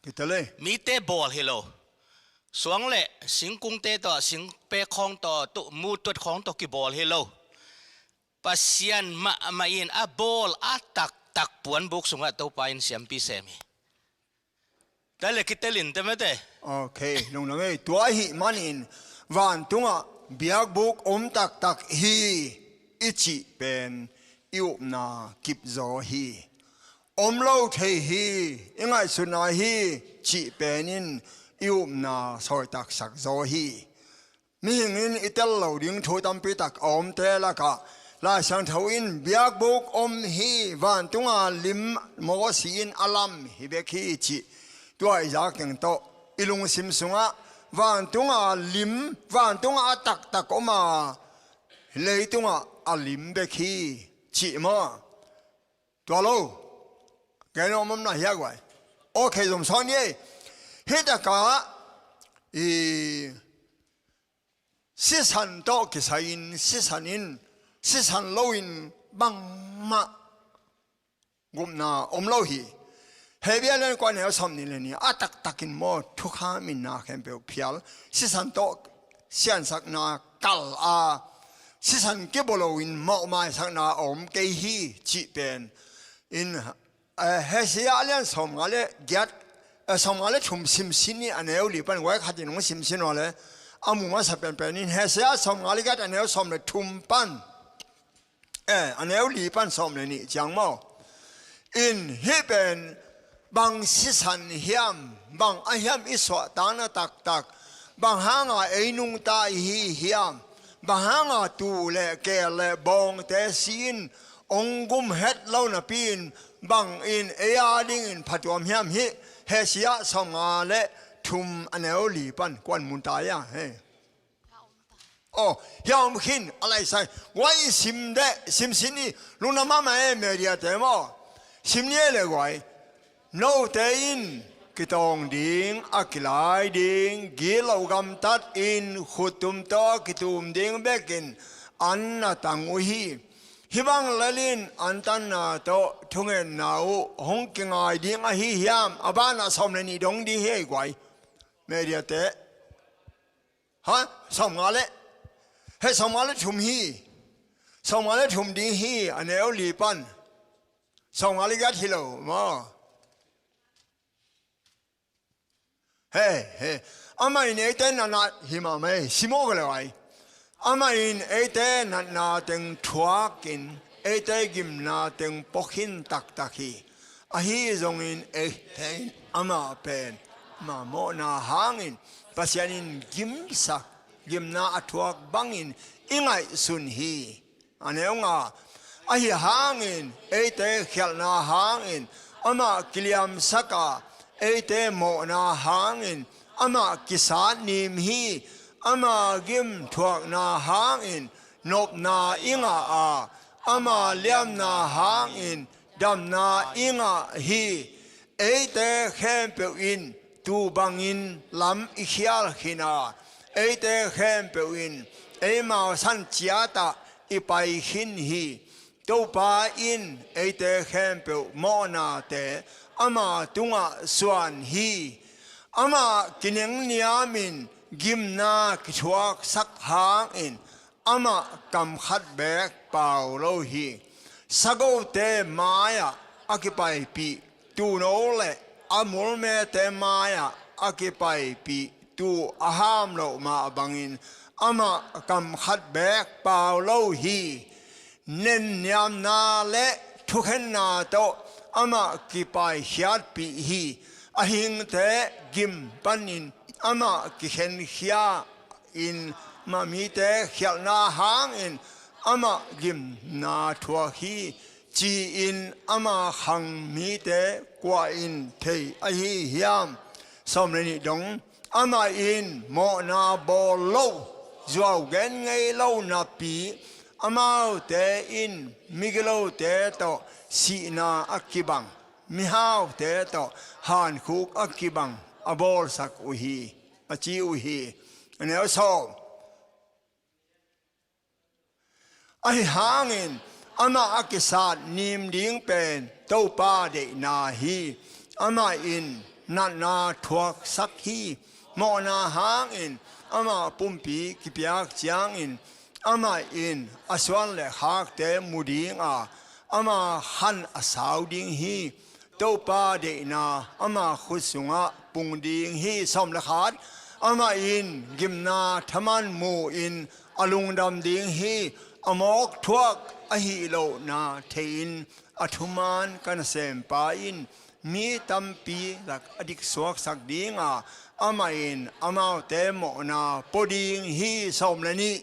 Kitel e. Mite bawl hi lo. Suang le singkungte tawh, singpek khawng tawh, tu, mutuat khawng tawh kibawl hi lo. Pasian mahmah in a bawl a taktak puanbuk sungah Topa in siampi sem hi. Tua le kitel in te mete. Okay, lungdam ei. Tua ahih manin vantungah biakbuk om taktak hi i cih pen i upna kip zaw hi. Om lo thei hi, i ngaihsutna hi cih pen in i upna sawitaksak zaw hi. Mihing in i tel lo ding thu tampi tak a omte lakah Lai Siangtho in biakbuk om hi, vantunga lim Mawsi in a lam hi bek hi cih tua i zak teng tawh i lungsim sungah vantunga lim, vantunga a taktak om a, leitungah a lim bek hi cih maw? Tua lo. Gen om om na hiak vai. Ok, zom sawn ni ei. Hih takah i sisan tawh kisai-in, sisan in, sisan loin bangmah gupna om lo hi. Hebru a lian kua neu sawm nih le nih a taktakin maw, thukham in na khempeuh phial, sisan tawh siansakna kal a, sisan kibaw loin mawhmaisakna a om kei hi cih pen in, eh, Hosea a lian sawmnga le giat, eh, sawmnga le thum simsin ni a neu li pan, guai khatin hong simsin aw le, a mu masa penpen in Hosea sawmnga le giat a neu sawm le thum pan, eh, a neu li pan sawm le nih ciang maw? In hih pen bang sisan hiam, bang a hiam i suahtakna taktak, bang hanga ei nungta i hi hiam, bang hanga tuu le keel le bawngte si-in hong gum het lo napi-in bang in ei a dingin phatuam hiam? Hih Hosea sawmnga le thum a neu li pan kuan mun ta ia he. Aw, hia om khin a laisai. Guai i sim deh, simsin i lungdam mahmah e, media te maw. Sim ni e le guai. Note in kitawng ding, a kilai ding, gilo gamtat in khuttum tawh a kitum ding bekin an na tang uh hi. Hih bang lelin antanna tawh thungetna uh hong kingai ding ahi hiam? A banah sawm le nih dong ding hi ei guai. Media te. Ha? Sawmnga le. He, sawmnga le thum hi. Sawmnga le thum ding hi, a neu li pan. Sawmnga le giat hi lo maw? He, he. Amah in eite natna hi mahmah hi, sim aw ka le ai. Amah in eite natna teng thuakin eite gimna teng pua khin taktak hi. Ahi zongin eite in amah pen ama mawhna hangin Pasian in gimsak, gimna a thuak bangin i ngaihsun hi. A neu nga. Ahi hangin eite khialhna hangin amah kiliamsak a, eite mawhna hangin amah kisat nim hi. Ama gim thuakna hangin nopna i ngah a, ama liamna hangin damna i ngah hi. Eite khempeuh in tuu bangin lam i khial khin a, eite khempeuh in eimau san ciatah i pai khin hi. Topa in eite khempeuh mawhnate ama tungah suan hi. Amah kinengniamin gimna kithuaksak hangin amah kam khat beek pau lo hi. Sagote mai-ah a kipaipih tuuno le a mulmete mai-ah a kipaipih tuu a ham loh mah bangin amah kam khat beek pau lo hi. Nenniamna le thukhenna tawh amah kipaikhiatpih hi. A hingte gim panin amah kikhenkhia in, mah mite khialhna hangin amah gimna thuak hi, ci-in ama khang mite kua in thei ahi hiam? Sawm le nih dong. Amah in mawhna bawl lo, zuau gen ngei lo napi, amaute in migilote tawh sihna a kibang, mihaute tawh hankhuk a kibang a bawlsak uh hi, a ci uh hi. A neu sawm. Ahi hangin amah a kisat nim ding pen Topa deihna hi. Amah in natna thuaksak hi. Mawhna hangin amah pumpi kipiak ciangin amah in a suan le khakte mu ding a, ama khan a sau ding hi. Topa deihna ama khut sungah pung ding hi. Sawm le khat. Amah in gimna thaman mu-in a lungdam ding hi. A mawk thuak ahi lohna thei-in a thuman ka nasempa in mi tampi lak a diksuaksak ding a, amah in amaute mawhna pua ding hi. Sawm le nih.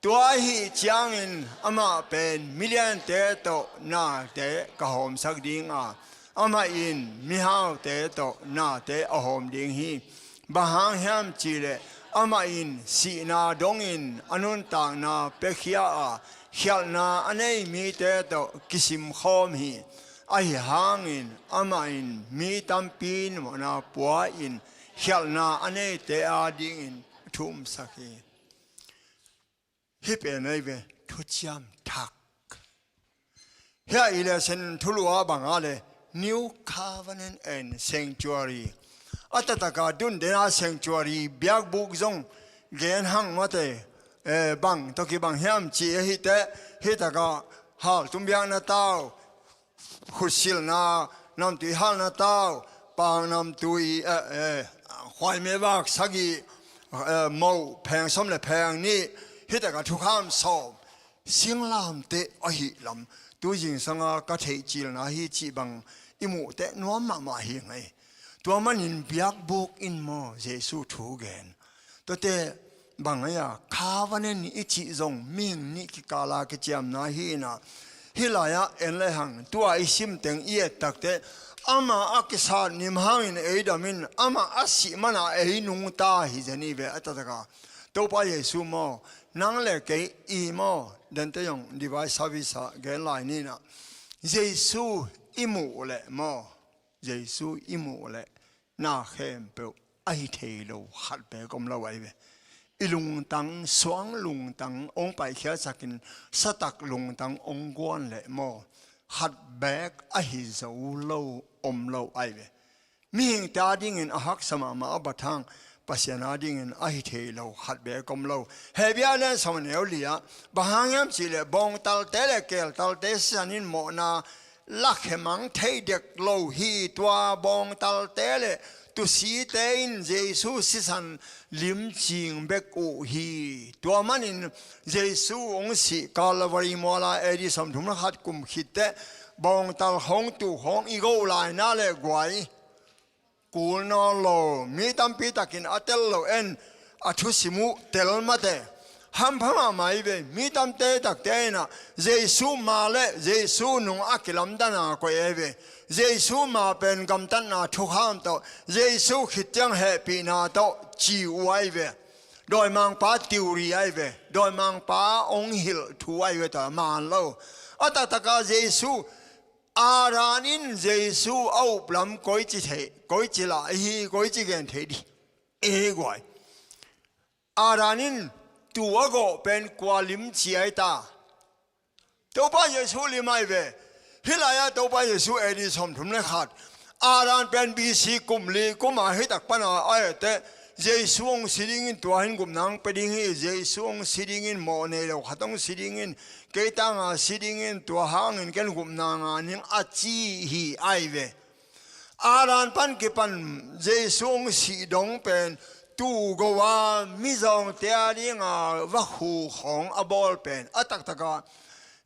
Tua ahih ciangin amah pen miliante tawh nate ka hawmsak ding a, amah in mihaute tawh nate a hawm ding hi. Bang hang hiam cihleh amah in sihna dongin a nuntakna piakhia a, khialhna a nei mite tawh kisimkhawm hi. Ahi hangin amah in mi tampi mawhna pua-in khialhna a neite adingin a thu umsak hi. Hih pen ahi ve, thuciam thak. Hih a i le sen thulu a bang a le New Covenant and Sanctuary. A taktak a dundena sanctuary biakbuk zong gen hang mate, eh, bang tawh kibang hiam ci ahi teh, hih tak a haltum biakna tau, khutsilna, namtui halna tau, pang namtui, eh, eh, khuaime vak sagih, eh, moh pheng sawm le pheng nih, hih tak a thukham sawm, singlamteh ahi lam, tu zingsang a ka theihcilna hi cih bang i muh teh nuam mahmah hi ing ei. Tua manin biakbuk in maw Jesu thu gen. Tuate bang ahi a, covenant i cih zong mihing nih kikal a kiciamna hi in a, hih lai-ah en le hang, tua i sim teng i et tak teh, amah a kisat nim hangin ei dam in, amah a sih man a ei nungta hi zen hi ve. A taktak a Topa Jesu maw, nang le kei i maw, dante zong divine service ah gen lai ni in a, Jesu i muh leh maw, Jesu i muh leh na khempeuh a hi thei lo khat beek om lo ahi ve. I lungtang, suang lungtang hong paikhiatsakin, satak lungtang hong guan leh maw, khat beek a hi zo lo om lo ahi ve. Mihingte adingin a haksa mahmah a bat hang, Pasian adingin a hi thei lo khat beek om lo. Hebru a lian sawm a neu li ah, bang hang hiam cihleh bawngtalte le keeltalte sisan in mawhna lakhia mang thei dek lo hi. Tua bawngtalte le tusite in Jesu sisan limcing bek uh hi. Tua manin Jesu hong sih Calvary mual a A D sawmthum le khat kum khit teh, bawngtal khawng, tuu khawng i go laina le guai kul nawn lo, mi tampi takin a tel lo en, a thusim uh tel mate. Hampha mahmah hi ve, mi tamte takte in a, Jesu ma le Jesu nung a kilamdanna koih ahi ve. Jesu ma pen gamtatna thukham tawh, Jesu khit ciang hehpihna tawh ci uh ahi ve. Dawimangpa theory ahi ve, dawimangpa hong hilh thu ahi ve, tua man lo. A taktak a Jesu, Adam in Jesu a up lam koici thei, koici lah hi, koici gen thei ding i hi guai. Adam in tuu a gawh pen kua limci ahi ta? Topa Jesu lim ahi ve. Hih lai-ah Topa Jesu A D sawmthum le khat, Adam pen B C kum li kum a hih tak pan a a et teh, Jesu hong si dingin tua hi-in gupna hong pia ding hi, Jesu hong si dingin, mawh nei lo khat hong si dingin, kei tanga si dingin, tua hangin ken gupna ngah ning a ci hi ahi ve. Adam pan kipan Jesu hong sih dong pen, tuu go a mizawngte adinga vakhu khawng a bawl pen, a taktak a,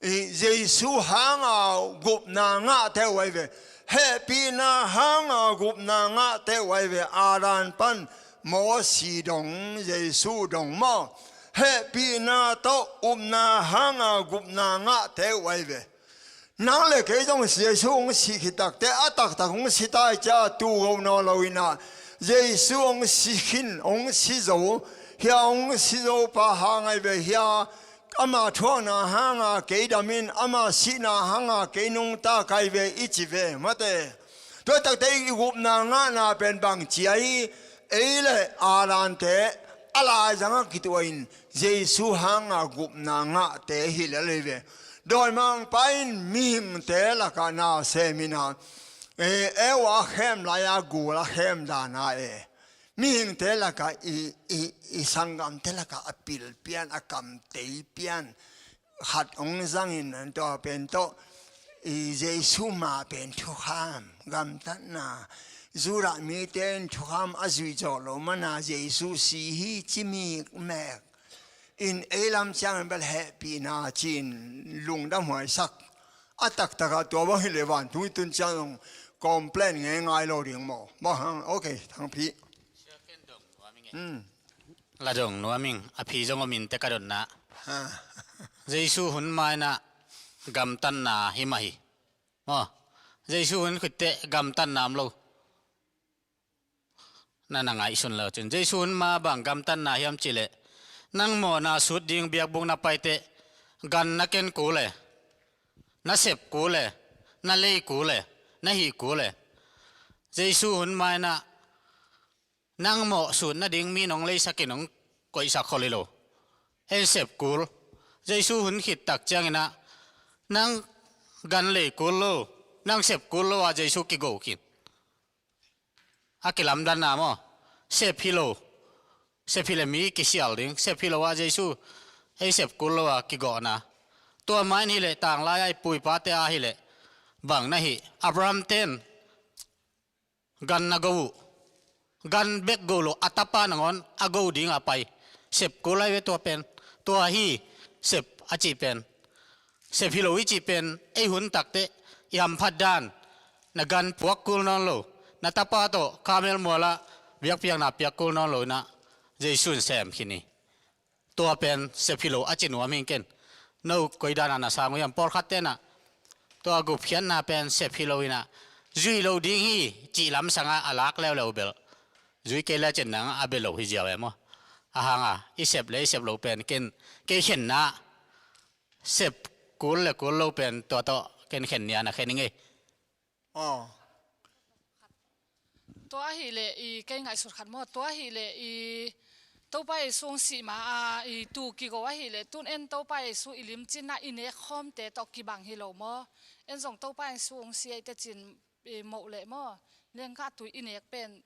i, Jesu hanga gupna ngahte uh ahi ve. Hehpihna hanga gupna ngahte uh ahi ve. Adam pan Mosi dong, Jesu dong maw, hehpihna tawh upna hanga gupna ngahte uh ahi ve. Nang le kei zong Jesu hong sih khit tak teh, a taktak hong si ta hi cia, tuu go nawn lo in a, Jesu hong si khin, hong si zo, hia hong si zo pa hang ahi ve, hia ama thuakna hanga kei dam in, ama sihna hanga kei nungta ka hi ve i ci ve mate. Tua tak teh i gupna ngahna pen bangci ahi, ei le Adamte a laizang a kituah in Jesu hanga gupna ngahte hi lel hi ve. Dawimangpa in mihingte lakah na sem in a, e, Eva a khem lai-a gul a khem dan a e, mihingte lakah i, i, i sanggamte lakah a pil pian, a kamtei pian khat hong zangin, an tua pen tawh, i, Jesu ma pen thukham, gamtatna, Judah mite in thukham a zuih zawh loh mana Jesu si hi ci mikmek in, ei lam ciangin bel hehpihna ci-in lungdamhuaisak. A taktak a tua bang hi leh vantung i tun ciang zong complain ngeingai lo ding maw? Maw hang, okay, Thangpi. Hmm. La dong nuam ing, a phi zong om in teh ka dotna. Ha. Jesu hun ma-in ah gamtatna hi mah hi. Maw, Jesu hun khit teh gamtatna om lo. Na na ngaihsun lo cin. Jesu hun ma bang gamtatna hiam cih leh, nang mawhna sut ding biakbuk na pai teh, gan na ken kul e, na sep kul e, na lei kul e, na hih kul e. Jesu hun ma-in ah nang mawh sut nading mi nong leisak in nong koihsak khol hi lo. En sep kul. Jesu hun khit tak ciangin ah nang gan lei kul lo, nang sep kul lo a Jesu kigo khin. A kilamdanna maw? Sep hi lo. Sep hi leh mi kisial ding. Sep hi lo a Jesu ei sep kul lo a kigawhna. Tua ma-in hi leh tanglai a i pu i pate a hi leh bang na hi. Abraham ten gan na go uh. Gan bek go lo, a tapa nangawn a go ding a pai. Sep kul lai ve tua pen. Tua hi sep a cih pen. Sep hi lo i cih pen, ei hun tak teh i hamphat dan, na gan puak kul nawn lo, na tapa tawh Karmel mual ah biakpiakna piak kul nawn lo in ah Jesu in sem khin hi. Tua pen sep hi lo a ci nuam hi ing ken. No koi dan a na sang uh hiam? Pawlkhat ten ah tua gupkhiatna pen sep hi lo in ah zui lo ding hi cih lamsang ah a lak leuleu bel, zui kei le cin nang a bia lo hi ziau e maw? A hang a i sep le i sep lo pen ken, kei khenna sep kul le kul lo pen tua tawh ken khen ni a na khen ing ei. Aw. Tua ahih leh i, kei ngaihsut khat maw, tua ahih leh i, Topa Jesu hong sih ma a i tuu kigo ahih leh, tun en Topa Jesu i limcinna i nek khawmte tawh kibang hi lo maw? En zong Topa Jesu hong si ei teh cin i moh leh maw, lenggah tui i nek pen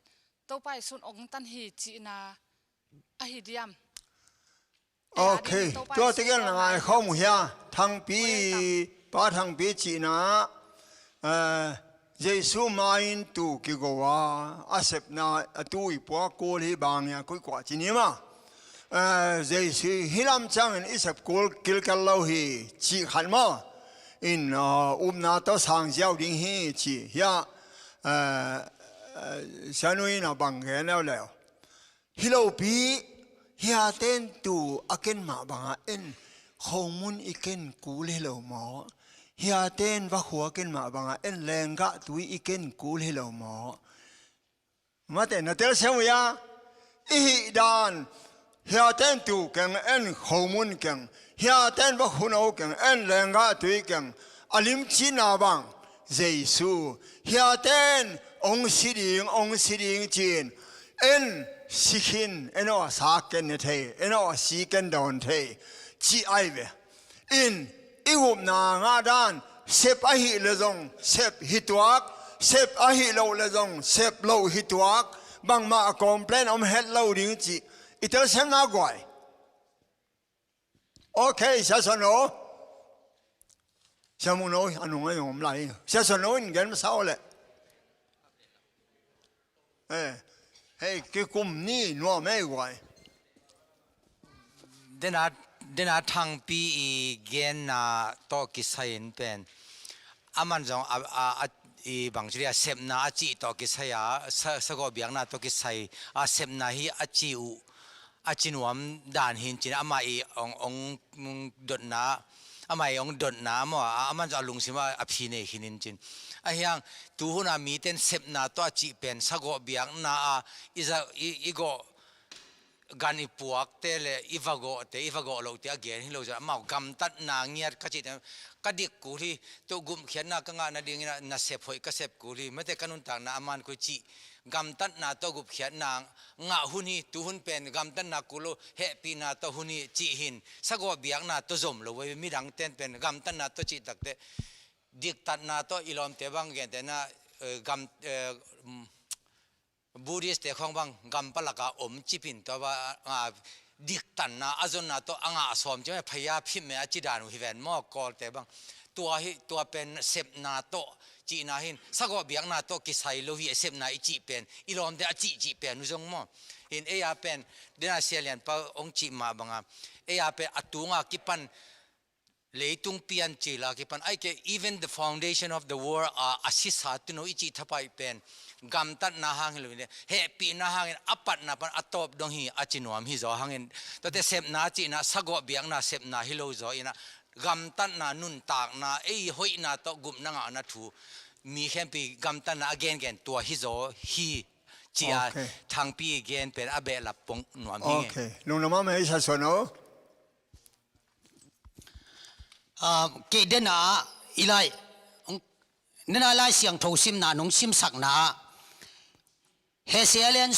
Topa Jesu in hong tan hi cihna ahi diam? Okay, tua tegel na ngai khawm uh hia? Thangpi, Pa Thangpi cihna, eh, Jesu ma-in tuu kigo a, a sepna a tuu i puak kul hi bang hia, koi kua ci ni maw? Eh, Jesu hih lam ciangin i sep kul kilkel lo hi cih khat maw? In, eh, upna tawh sang ziau ding hi cih hia? Eh, eh, Sianu in a bang gen leuleu. Hi lopi, hiaten tuu a ken mah bangah en, khomun i ken kul hi lo maw? Hiaten vakhu a ken mah bangah en, lenggah tui i ken kul hi lo maw? Mate, na telsiam uh hia? I hih dan, hiaten tuu keng en, khomun keng, hiaten vakhu no keng en, lenggah tui keng, a limcinna bang, Jesu, hiaten hong si ding, hong si ding ci-in, en si khin, en aw a sa ken ne thei, en aw a si ken dawn thei, ci ai ve. In, i upna ngah dan, sep ahih leh zong sep hi tuak, sep ahih loh leh zong sep loh hi tuak, bangmah a complain om het lo ding cih i telsiamna guai. Okay, Sia Suan Lo. Sia Mung Lo, a nung a om lai. Sia Suan Lo in gen masa aw leh. Eh, hei, kikum ni nuam ei guai. Dena, dena Thangpi i genna tawh kisai in pen. Aman zong a, a, a, i bang ci dia, sepna a cih tawh kisai a, sa, sagawh biakna tawh kisai a, sepna hi a ci uh, a ci nuam dan hi in cin, amah i ong, ong, ong dotna, amah i ong dotna maw, a, aman zong a lungsim a, a phi nei khin in cin. Ahi hang, tuhun a miten sepna tawh a cih pen, sagawh biakna a, i za, i, i gawh gan i puakte le i va gawhte, i va gawh lohte a gen hi lo zong, amau gamtatna ngiat ka cihte, ka dik kul hi, tua gupkhiatna ka ngah nadingin a, na sep hoih ka sep kul hi, mate ka nuntakna a man kul cih, gamtatna tawh gupkhiatna ngah hun hi, tuhun pen gamtatna kul lo, hehpihna tawh hun hi cih hin, sagawh biakna tawh zom lo, midang ten pen gamtatna tawh cih takteh, diktatna tawh i lawmte bang gente na, eh, gam, eh, mm, Buddhist te khawng bang gam palaka om cipin tua ba, a, diktanna a zonna tawh a ngah a sawm ci mah, phaya phim mah a ci dan uh hi ven maw, Kawlte bang. Tua hi, tua pen sepna tawh cihna hin, sagawh biakna tawh kisai lo hi, sepna i cih pen, i lawmte a cih cih pen uh zong maw. Hin ei a pen, dena Sia Lianpa hong cih mah banga, ei a pen a tunga kipan Leitung pian cila kipan, ai ke, even the foundation of the world, a, a sisa tuno i cih thapai pen gamtatna hang hi lo in, hehpihna hangin a patna pan a tawp dong hi a ci nuam hi zaw hangin, tuate sepna cihna sagawh biakna sepna hi lo zaw inah, gamtatna, nuntakna, ei hoihna tawh gupna ngahna thu mi khempeuh gamtatna a gengen tua hi zaw hi, ci-a Okay. Thangpi gen pen a behlap pong nuam hi nge. Okay. Lungdam mahmah ei sa suan aw. Ah, kei dena i lai, nena Lai Siangtho simna nong simsakna, Hesea lian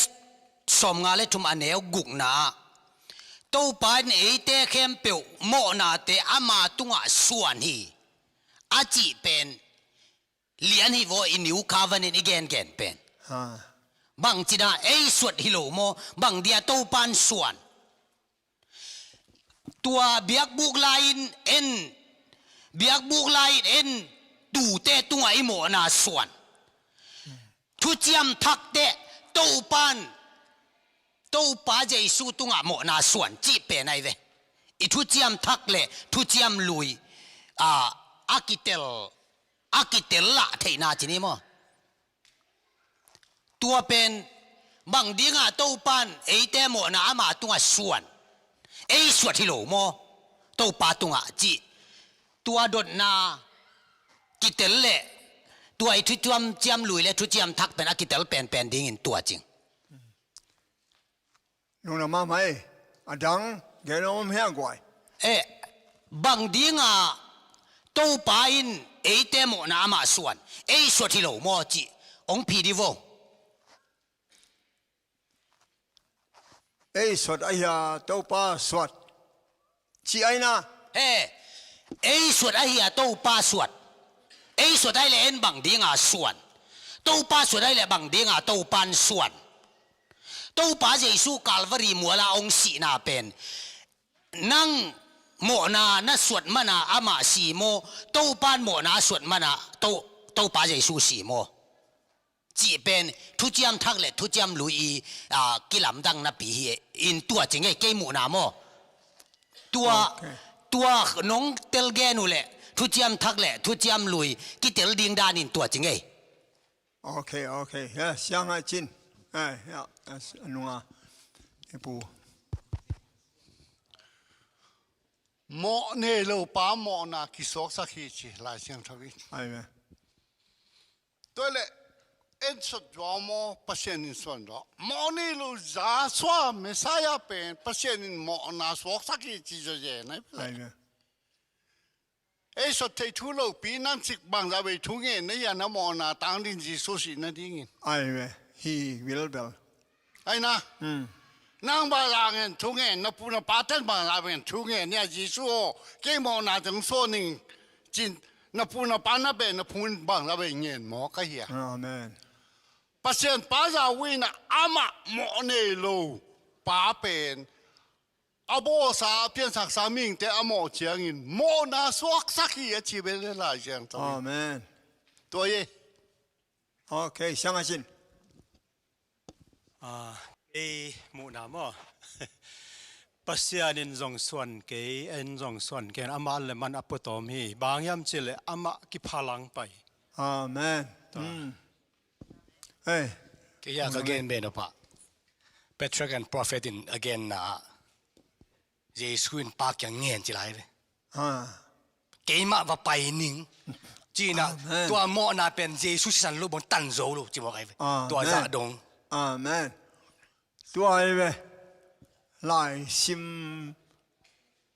sawmnga le thum a neu gukna, Topa in eite khempeuh mawhnate ama tungah suan hi, a cih pen lian hi vaw i New Covenant i gengen pen. Ha. Bang cina ei suat hi lo maw, bang dia Topa in suan. Tua biakbuk lai-in en, biakbuk lai-in en, tute tungah i mawhna suan. Thuciam thakte Topan, Topa Jesu tungah mawhna suan cih pen ahi ve. I thuciam thak le thuciam lui, a, a kitel, a kitel lah theihna ci ni maw. Tua pen bang dingah Topan eite mawhna ama tungah suan, ei suat hi lo maw, Topa tungah cih. Tua dotna kitel le tua i thuciam ciam lui le thuciam thak pen a kitel penpen dingin tua cing. Nungna mahmah ei. A dang gen om hia guai. Eh, bang dinga Topa in eite mawhna amah suan, ei suat hi lo maw cih ong phi di vo. Ei suat ahia Topa suat. Ci aina. He, ei suat ahia Topa suat. Ei suat ahi le en bang dinga suan. Topa suat ahi le bang dinga Topan suan. Topa Jesu Calvary muala ong sihna pen nang mawhna na suat mana amah si maw, Topan mawhna a suat mana To-, Topa Jesu si maw. Cih pen thuciam thak le thuciam lui i, a, kilamdang napi hi in tua ci ngei kei muhna maw. Tua, okay. Tua nong tel gen uh le thuciam thak le thuciam lui kitel ding danin tua ci ngei. Okay, okay. Ya, siang a cin. Ai, ya, a nunga. Ipu. Mawh nei lo pa mawhna kisuaksak hi ci Lai Siangtho in. Amen. Tua le en suat zaw maw Pasian in suan zaw. Mawh nei lo Joshua Messiah pen Pasian in mawhna suaksak hi ci zaw zen ai. Amen. Ei suat theih thu lopi nang cik bangzah vei thu ngen na hia na mawhna tang ding Jesu sih nadingin. Ai ve, hi vilvel. Ai na. Hmm. Nang bangzah ngen thu ngen, na pu na pa ten bangzah ngen thu ngen nia Jesu aw, kei mawhna teng suan ning cin, na pu na pa na beh na phung bangzah vei ngen maw ka hia. Amen. Pasian pa zah uh in amah mawh nei lo pa pen a bawlsa, a piansaksa mihingte a mawh ciangin mawhna suaksak hi a ci ve le Lai Siangtho in. Amen. Tua hi. Okay, siang a cin. Ah, kei muhna maw. Pasian in zong suan kei, en zong suan kei, amah le man a putawm hi. Bang hiam cih le amah kiphalang pai. Amen. Tua. Hmm. Hey. Kei a ka gen ben a pah. Patriarch and prophet in a genna ah Jesu in pa kiang ngen ci lai ve. Ah. Keimah va pai ning. Cina, amen. Tua mawhna pen Jesu sisan lo bang tan zo lo ci mawk ai ve. Amen. Tua zah dong. Amen. Tua ai ve. Lai sim.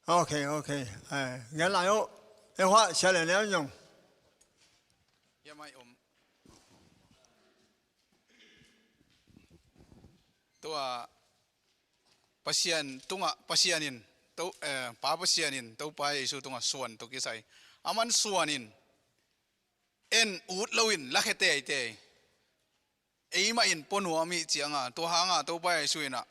Okay, okay. Eh, ngen lai oh. Eh, hua, sia le neu nyong. Hiamai om. Tua Pasian tungah, Pasian in, to, eh, Pa Pasian in, Topa Jesu tungah suan tuk kisai. Aman suan in, en ut loin, lakhe teitei. Eimah in ponuam ih cianga, tua hanga, Topa Jesu inah.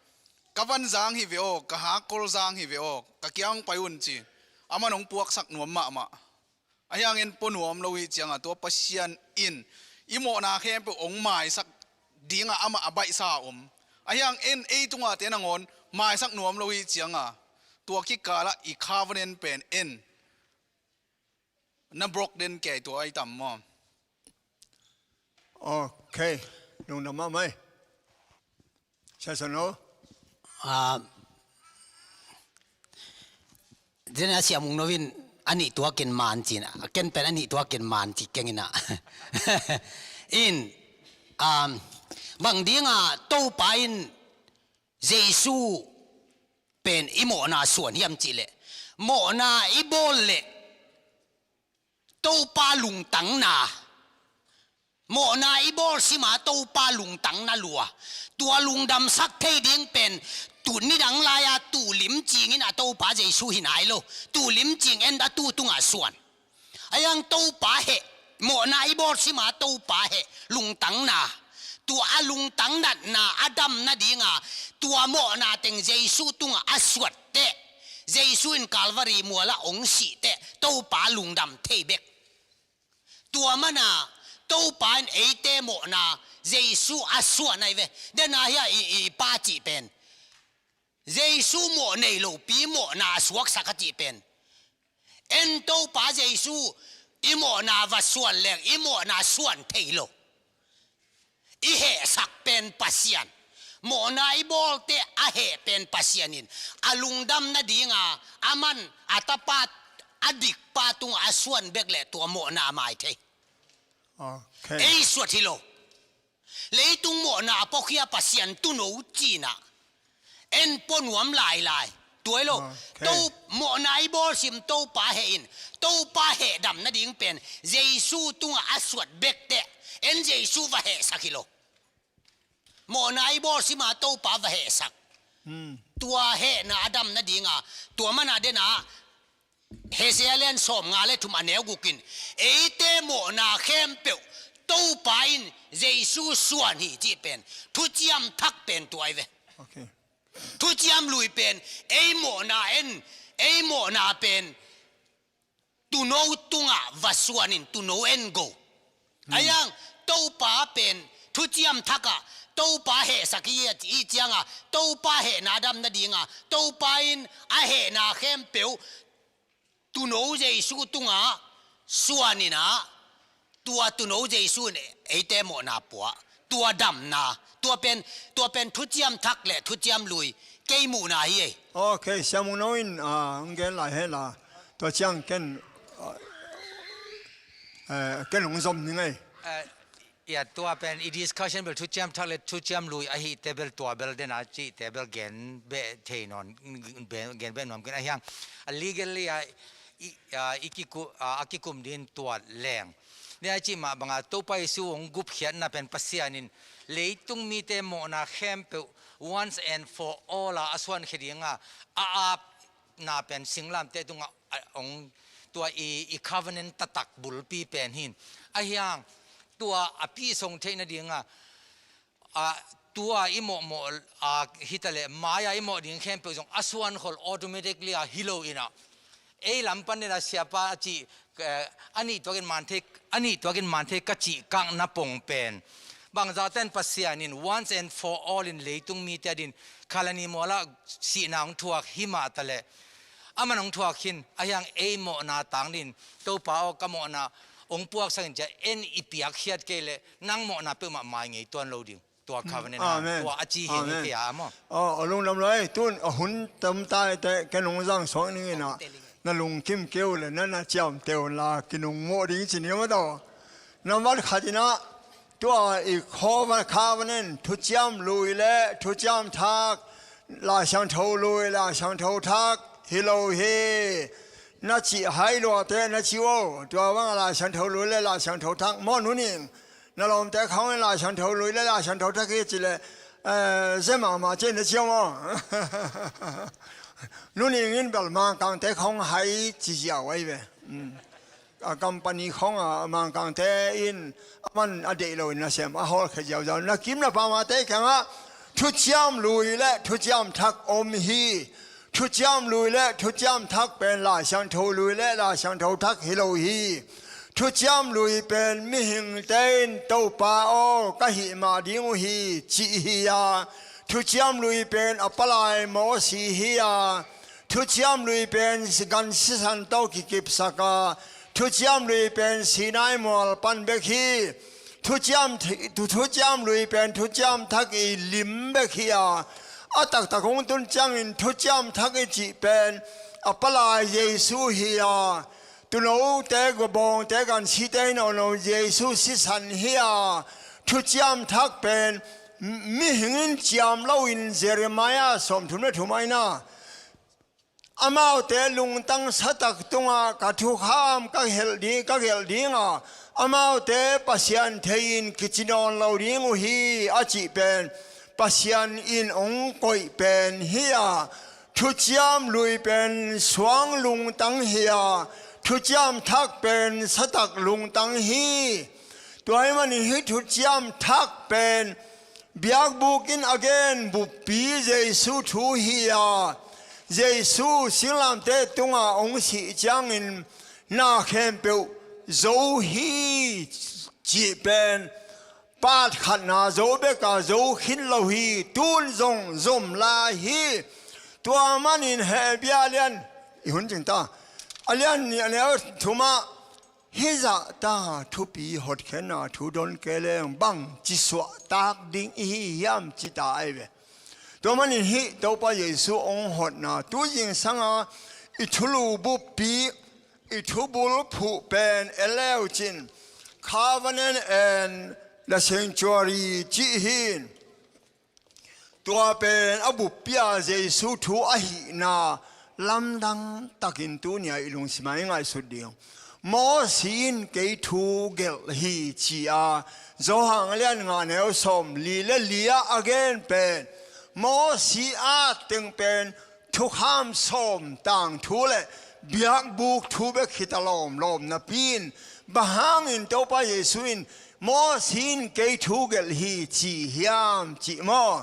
Ka van zang hi ve aw, ka hakkol zang hi ve aw, ka kiang pai un ci. Aman hong puaksak nuam mahmah. Ahiangin ponuam lo ih cianga tua Pasian in i mawhna khempeuh hong maisak dinga amah a baihsa a om. Ahiangin ei tunga te nangawn maisak nuam lo ih cianga tua kikala i covenant pen en na brok den kei tua ai tam maw? Ok. Lungdam mahmah ei. Sia Suan lo. Ah, den a Sia Mung No in a nih tuakin man cin, ken pen a nih tuakin man ci keng ina. In, um, bang dinga Topa in Jesu pen i mawhna suan hiam cihleh, mawhna i bawl leh Topa lungtangna, mawhna i bawl sima Topa lungtangna lua, tua lungdamsak thei ding pen tu nidang lai-a tu limcing in a Topa Jesu hi nai lo, tu limcing en a tu tungah suan. Ahi hang Topa heh, mawhna i bawl sima Topa heh lungtangna, tua a lungtang natna a dam nadinga tua mawhna teng Jesu tungah a suat teh, Jesu in Calvary mualah hong sih teh Topa lungdam thei bek. Tua mana Topa in eite mawhna Jesu a suan ahi ve. Dena hia i, i pa cih pen Jesu mawh nei lopi mawhna a suaksak a cih pen, en Topa Jesu i mawhna va suan leng i mawhna suan thei lo. I hehsak pen Pasian. Mawhna i bawlte a heh pen Pasian in a lungdam nadinga a man a tapa a dikpa tungah a suan bek leh tua mawhna a mai thei. Ok. Ei suat hi lo. Leitung mawhna a pawkhia Pasian tuno cina en pua nuam lailai. Tua hi lo. Ok. To mawhna i bawl sim Topa heh in, Topa heh dam nading pen Jesu tungah a suat bek teh en Jesu va hehsak hi lo. Mawhna i bawl sima Topa va hehsak. Hmm. Tua hehna a dam nadinga tua mana dena Hesea lian sawmnga le thum a neu gukin eite mawhna khempeuh Topa in Jesu suan hi cih pen thuciam thak pen tua hi ve. Ok. Thuciam lui pen ei mawhna en, ei mawhna pen tuno tungah va suanin tuno en go. Hmm. Ahi hang Topa pen thuciam thakah Topa hehsak i, i cianga Topa hehna dam nadinga Topa in a hehna khempeuh tuno Jesu tungah suaninah tua tuno Jesu in eite mawhna pua, tua damna, tua pen, tua pen thuciam thak le thuciam lui kei muhna hi ei. Ok, Sia Mung No in, ah, hong gen lai hela. Tua ciang ken, ah, eh, ken hong zom ning ei. Eh, ya, tua pen i discussion bel thuciam thak le thuciam lui ahite bel tua bel dena cihte bel gen beh thei nawn, be-, gen beh nuam ken ahi hang. A legally a, i, a, i kiku-, a, a kikum din tua leng. Nia cih mah banga Topa Jesu hong gupkhiatna pen Pasian in leitung mite mawhna khempeuh once and for all a a suankhia dinga a apna pen singlamteh tungah a, hong tua i, i covenant taktak bulpi pen hin. Ahi hang tua a pihsong theih nadinga a, tua i mawhmawh a, hitaleh mai-a i mawh ding khempeuh zong a suankhol automatically a hi lo inah. Ei lam pan nena siapa a cih, eh, a nih tuakin man thei, a nih tuakin man thei ka cih kakna pong pen bangzahtan Pasian in once and for all in leitung mite a din Kalvary mualah sihna hong thuak hi mah taleh, aman hong thuak hin, ahi hang ei mawhna tang din, Topa aw ka mawhna hong puaksak in cia en i piakkhiat kei leh nang mawhna peuhmah mai ngei tuan lo ding. Tua covenant a, amen, tua a ci hi ni kei a maw. Aw, a lungdam lai, tun a hun tam tai te, ken hong zang suak ning inah, na lungkim keu le, na na ciamteh un la, kinungmawh ding ci ni maw taw. Nambat khat inah, tua i khaw va kha va nen, thuciam lui le thuciam thak, Laisiangtho lui, Laisiangtho thak hi lo hi. Na cih hai luate na ci uh aw, tua banga Laisiangtho lui le Laisiangtho thak maw nuning. Na lawmte khawng in Laisiangtho lui le Laisiangtho thak hi ci le, eh, ze mahmah ci na ci uh maw. Nuning in bel Mangkangte khawng hai ci ziau ahi ve. Mm. A company khawng a Mangkangte in a man a deih lo in nasem a hawlkhia ziauziau. Na kim na pamate kiangah thuciam lui le thuciam thak om hi. Thuciam lui le thuciam thak pen Laisiangtho lui le Laisiangtho thak hi lo hi. Thuciam lui pen mihingte in Topa aw ka hih mah ding uh hi cih hi a. Thuciam lui pen a palai Mosi hi a. Thuciam lui pen gan sisan tawh kikipsak a, Thuciam Lui pen Sinai mual pan bek hi. Thuciam, thu, Thuciam Lui pen Thuciam Thak i lim bek hi a, a taktak hong tun ciangin Thuciam Thak i cih pen a palai Jesu hi a, tuunote, guabawngte, gansite in a om lo Jesu sisan hi a, Thuciam Thak pen mihing in ciam loin Jeremiah sawmthum le thum ah in a, amaute lungtang satak tungah ka thukham ka gelh ding, ka gelh ding a, amaute Pasian thei-in kici nawn lo ding uh hi a cih pen Pasian in hong koih pen hi a, Thuciam Lui pen suang lungtang hi a, Thuciam Thak pen satak lungtang hi. Tua ahih manin hih Thuciam Thak pen biakbuk in a gen buppi Jesu thu hi a, Jesu singlamteh tungah hong sih ciangin na khempeuh zo hi cih pen, paat khatna zo bek a zo khin lo hi, tun zong zom lai hi. Tua manin Hebru a lian, i hun cing ta, a lian nih a neu thum ah, hih zahta thupi hotkhiatna thu don kei leng bang ci suahtak ding i hi hiam ci ta ahi ve. Tua manin hih Topa Jesu hong hotna tu zingsang a i thulu buppi, i thubul phuh pen en le uh cin, covenant and the sanctuary cih hi. Tua pen a buppi a Jesu thu ahihna lamdang takin tuni a i lungsim ah i ngaihsut ding. Moses in kei thu gelh hi ci a, Johan a lian nga neu sawmli le li ah a gen pen, Moses a teng pen thukham sawm tangthu le biakbuk thu bek hi ta lawmlawm napi-in, bang hangin Topa Jesu in Moses in kei thu gelh hi ci hiam cih maw?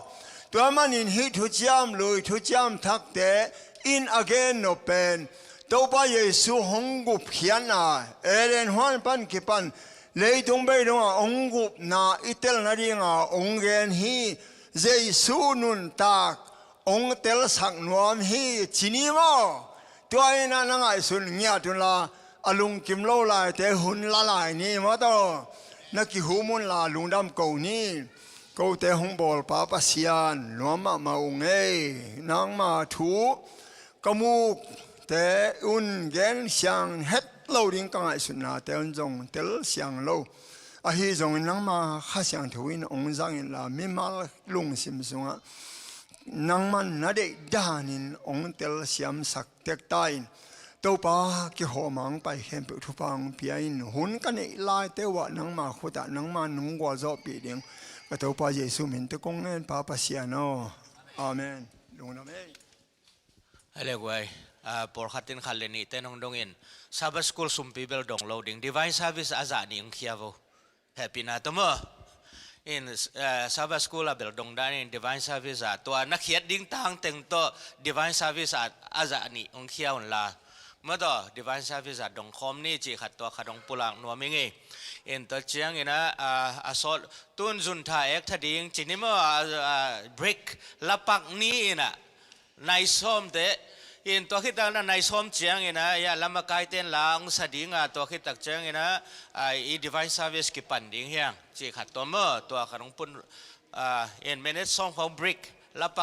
Tua manin hih Thuciam Lui, Thuciam Thakte in a gen nop pen Topa Jesu hong gupkhiatna, Eden huan pan kipan leitung bei dongah hong gupna i telna dinga hong gen hi. Jesu nuntak hong telsak nuam hi ci ni maw? Tua in a na ngaihsun ngiat unla, a lungkim lo laite hun la lai ni maw taw. Na kihum unla lungdam ko ni. Kote hong bawlpa Pasian nuam mahmah ung ei. Nangma thu ka mukte un gen siang het lo ding ka ngaihsutnate un zong tel siang lo. Ahi zongin nangma Kha Siangtho in hong zang inla mimal lungsim sungah nangman na deih danin hong telsiamsak tek ta in. Topa, kihawm a hong pai khempeuh thupha hong pia in. Hun ka neih laite uhah nangma khutah nangman hong gualzawhpih ding ka Topa Jesu min tawh kong ngen, Pa Pasian aw. Amen. Lungdam ei. Hale guai, ah, pawlkhat in khat le nihte in hong dongin Sabbath School sumpi bel dong lo ding, Divine Service a zah nih hong khia vo. Hehpihna tawh maw. In, eh, Sabbath School a bel dong danin Divine Service a tua na khiat ding tangteng tawh Divine Service a, a zah nih hong khia unla. Maw taw, Divine Service a dong khawm ni cih khat tua khat hong pulak nuam ing ei. In tua ciangin a, a, a sawt tun zuntha ek tha ding ci ni maw, a, a, break lapak ni in a, nai sawmte, in tua khit tak na nai sawm ciangin a, ya, lamakaite in la hong sa ding a, tua khit tak ciangin a, a, i Divine Service kipan ding hiang cih khat tua maw, tua khat hong pun, a, in minute sawm khawng break lapak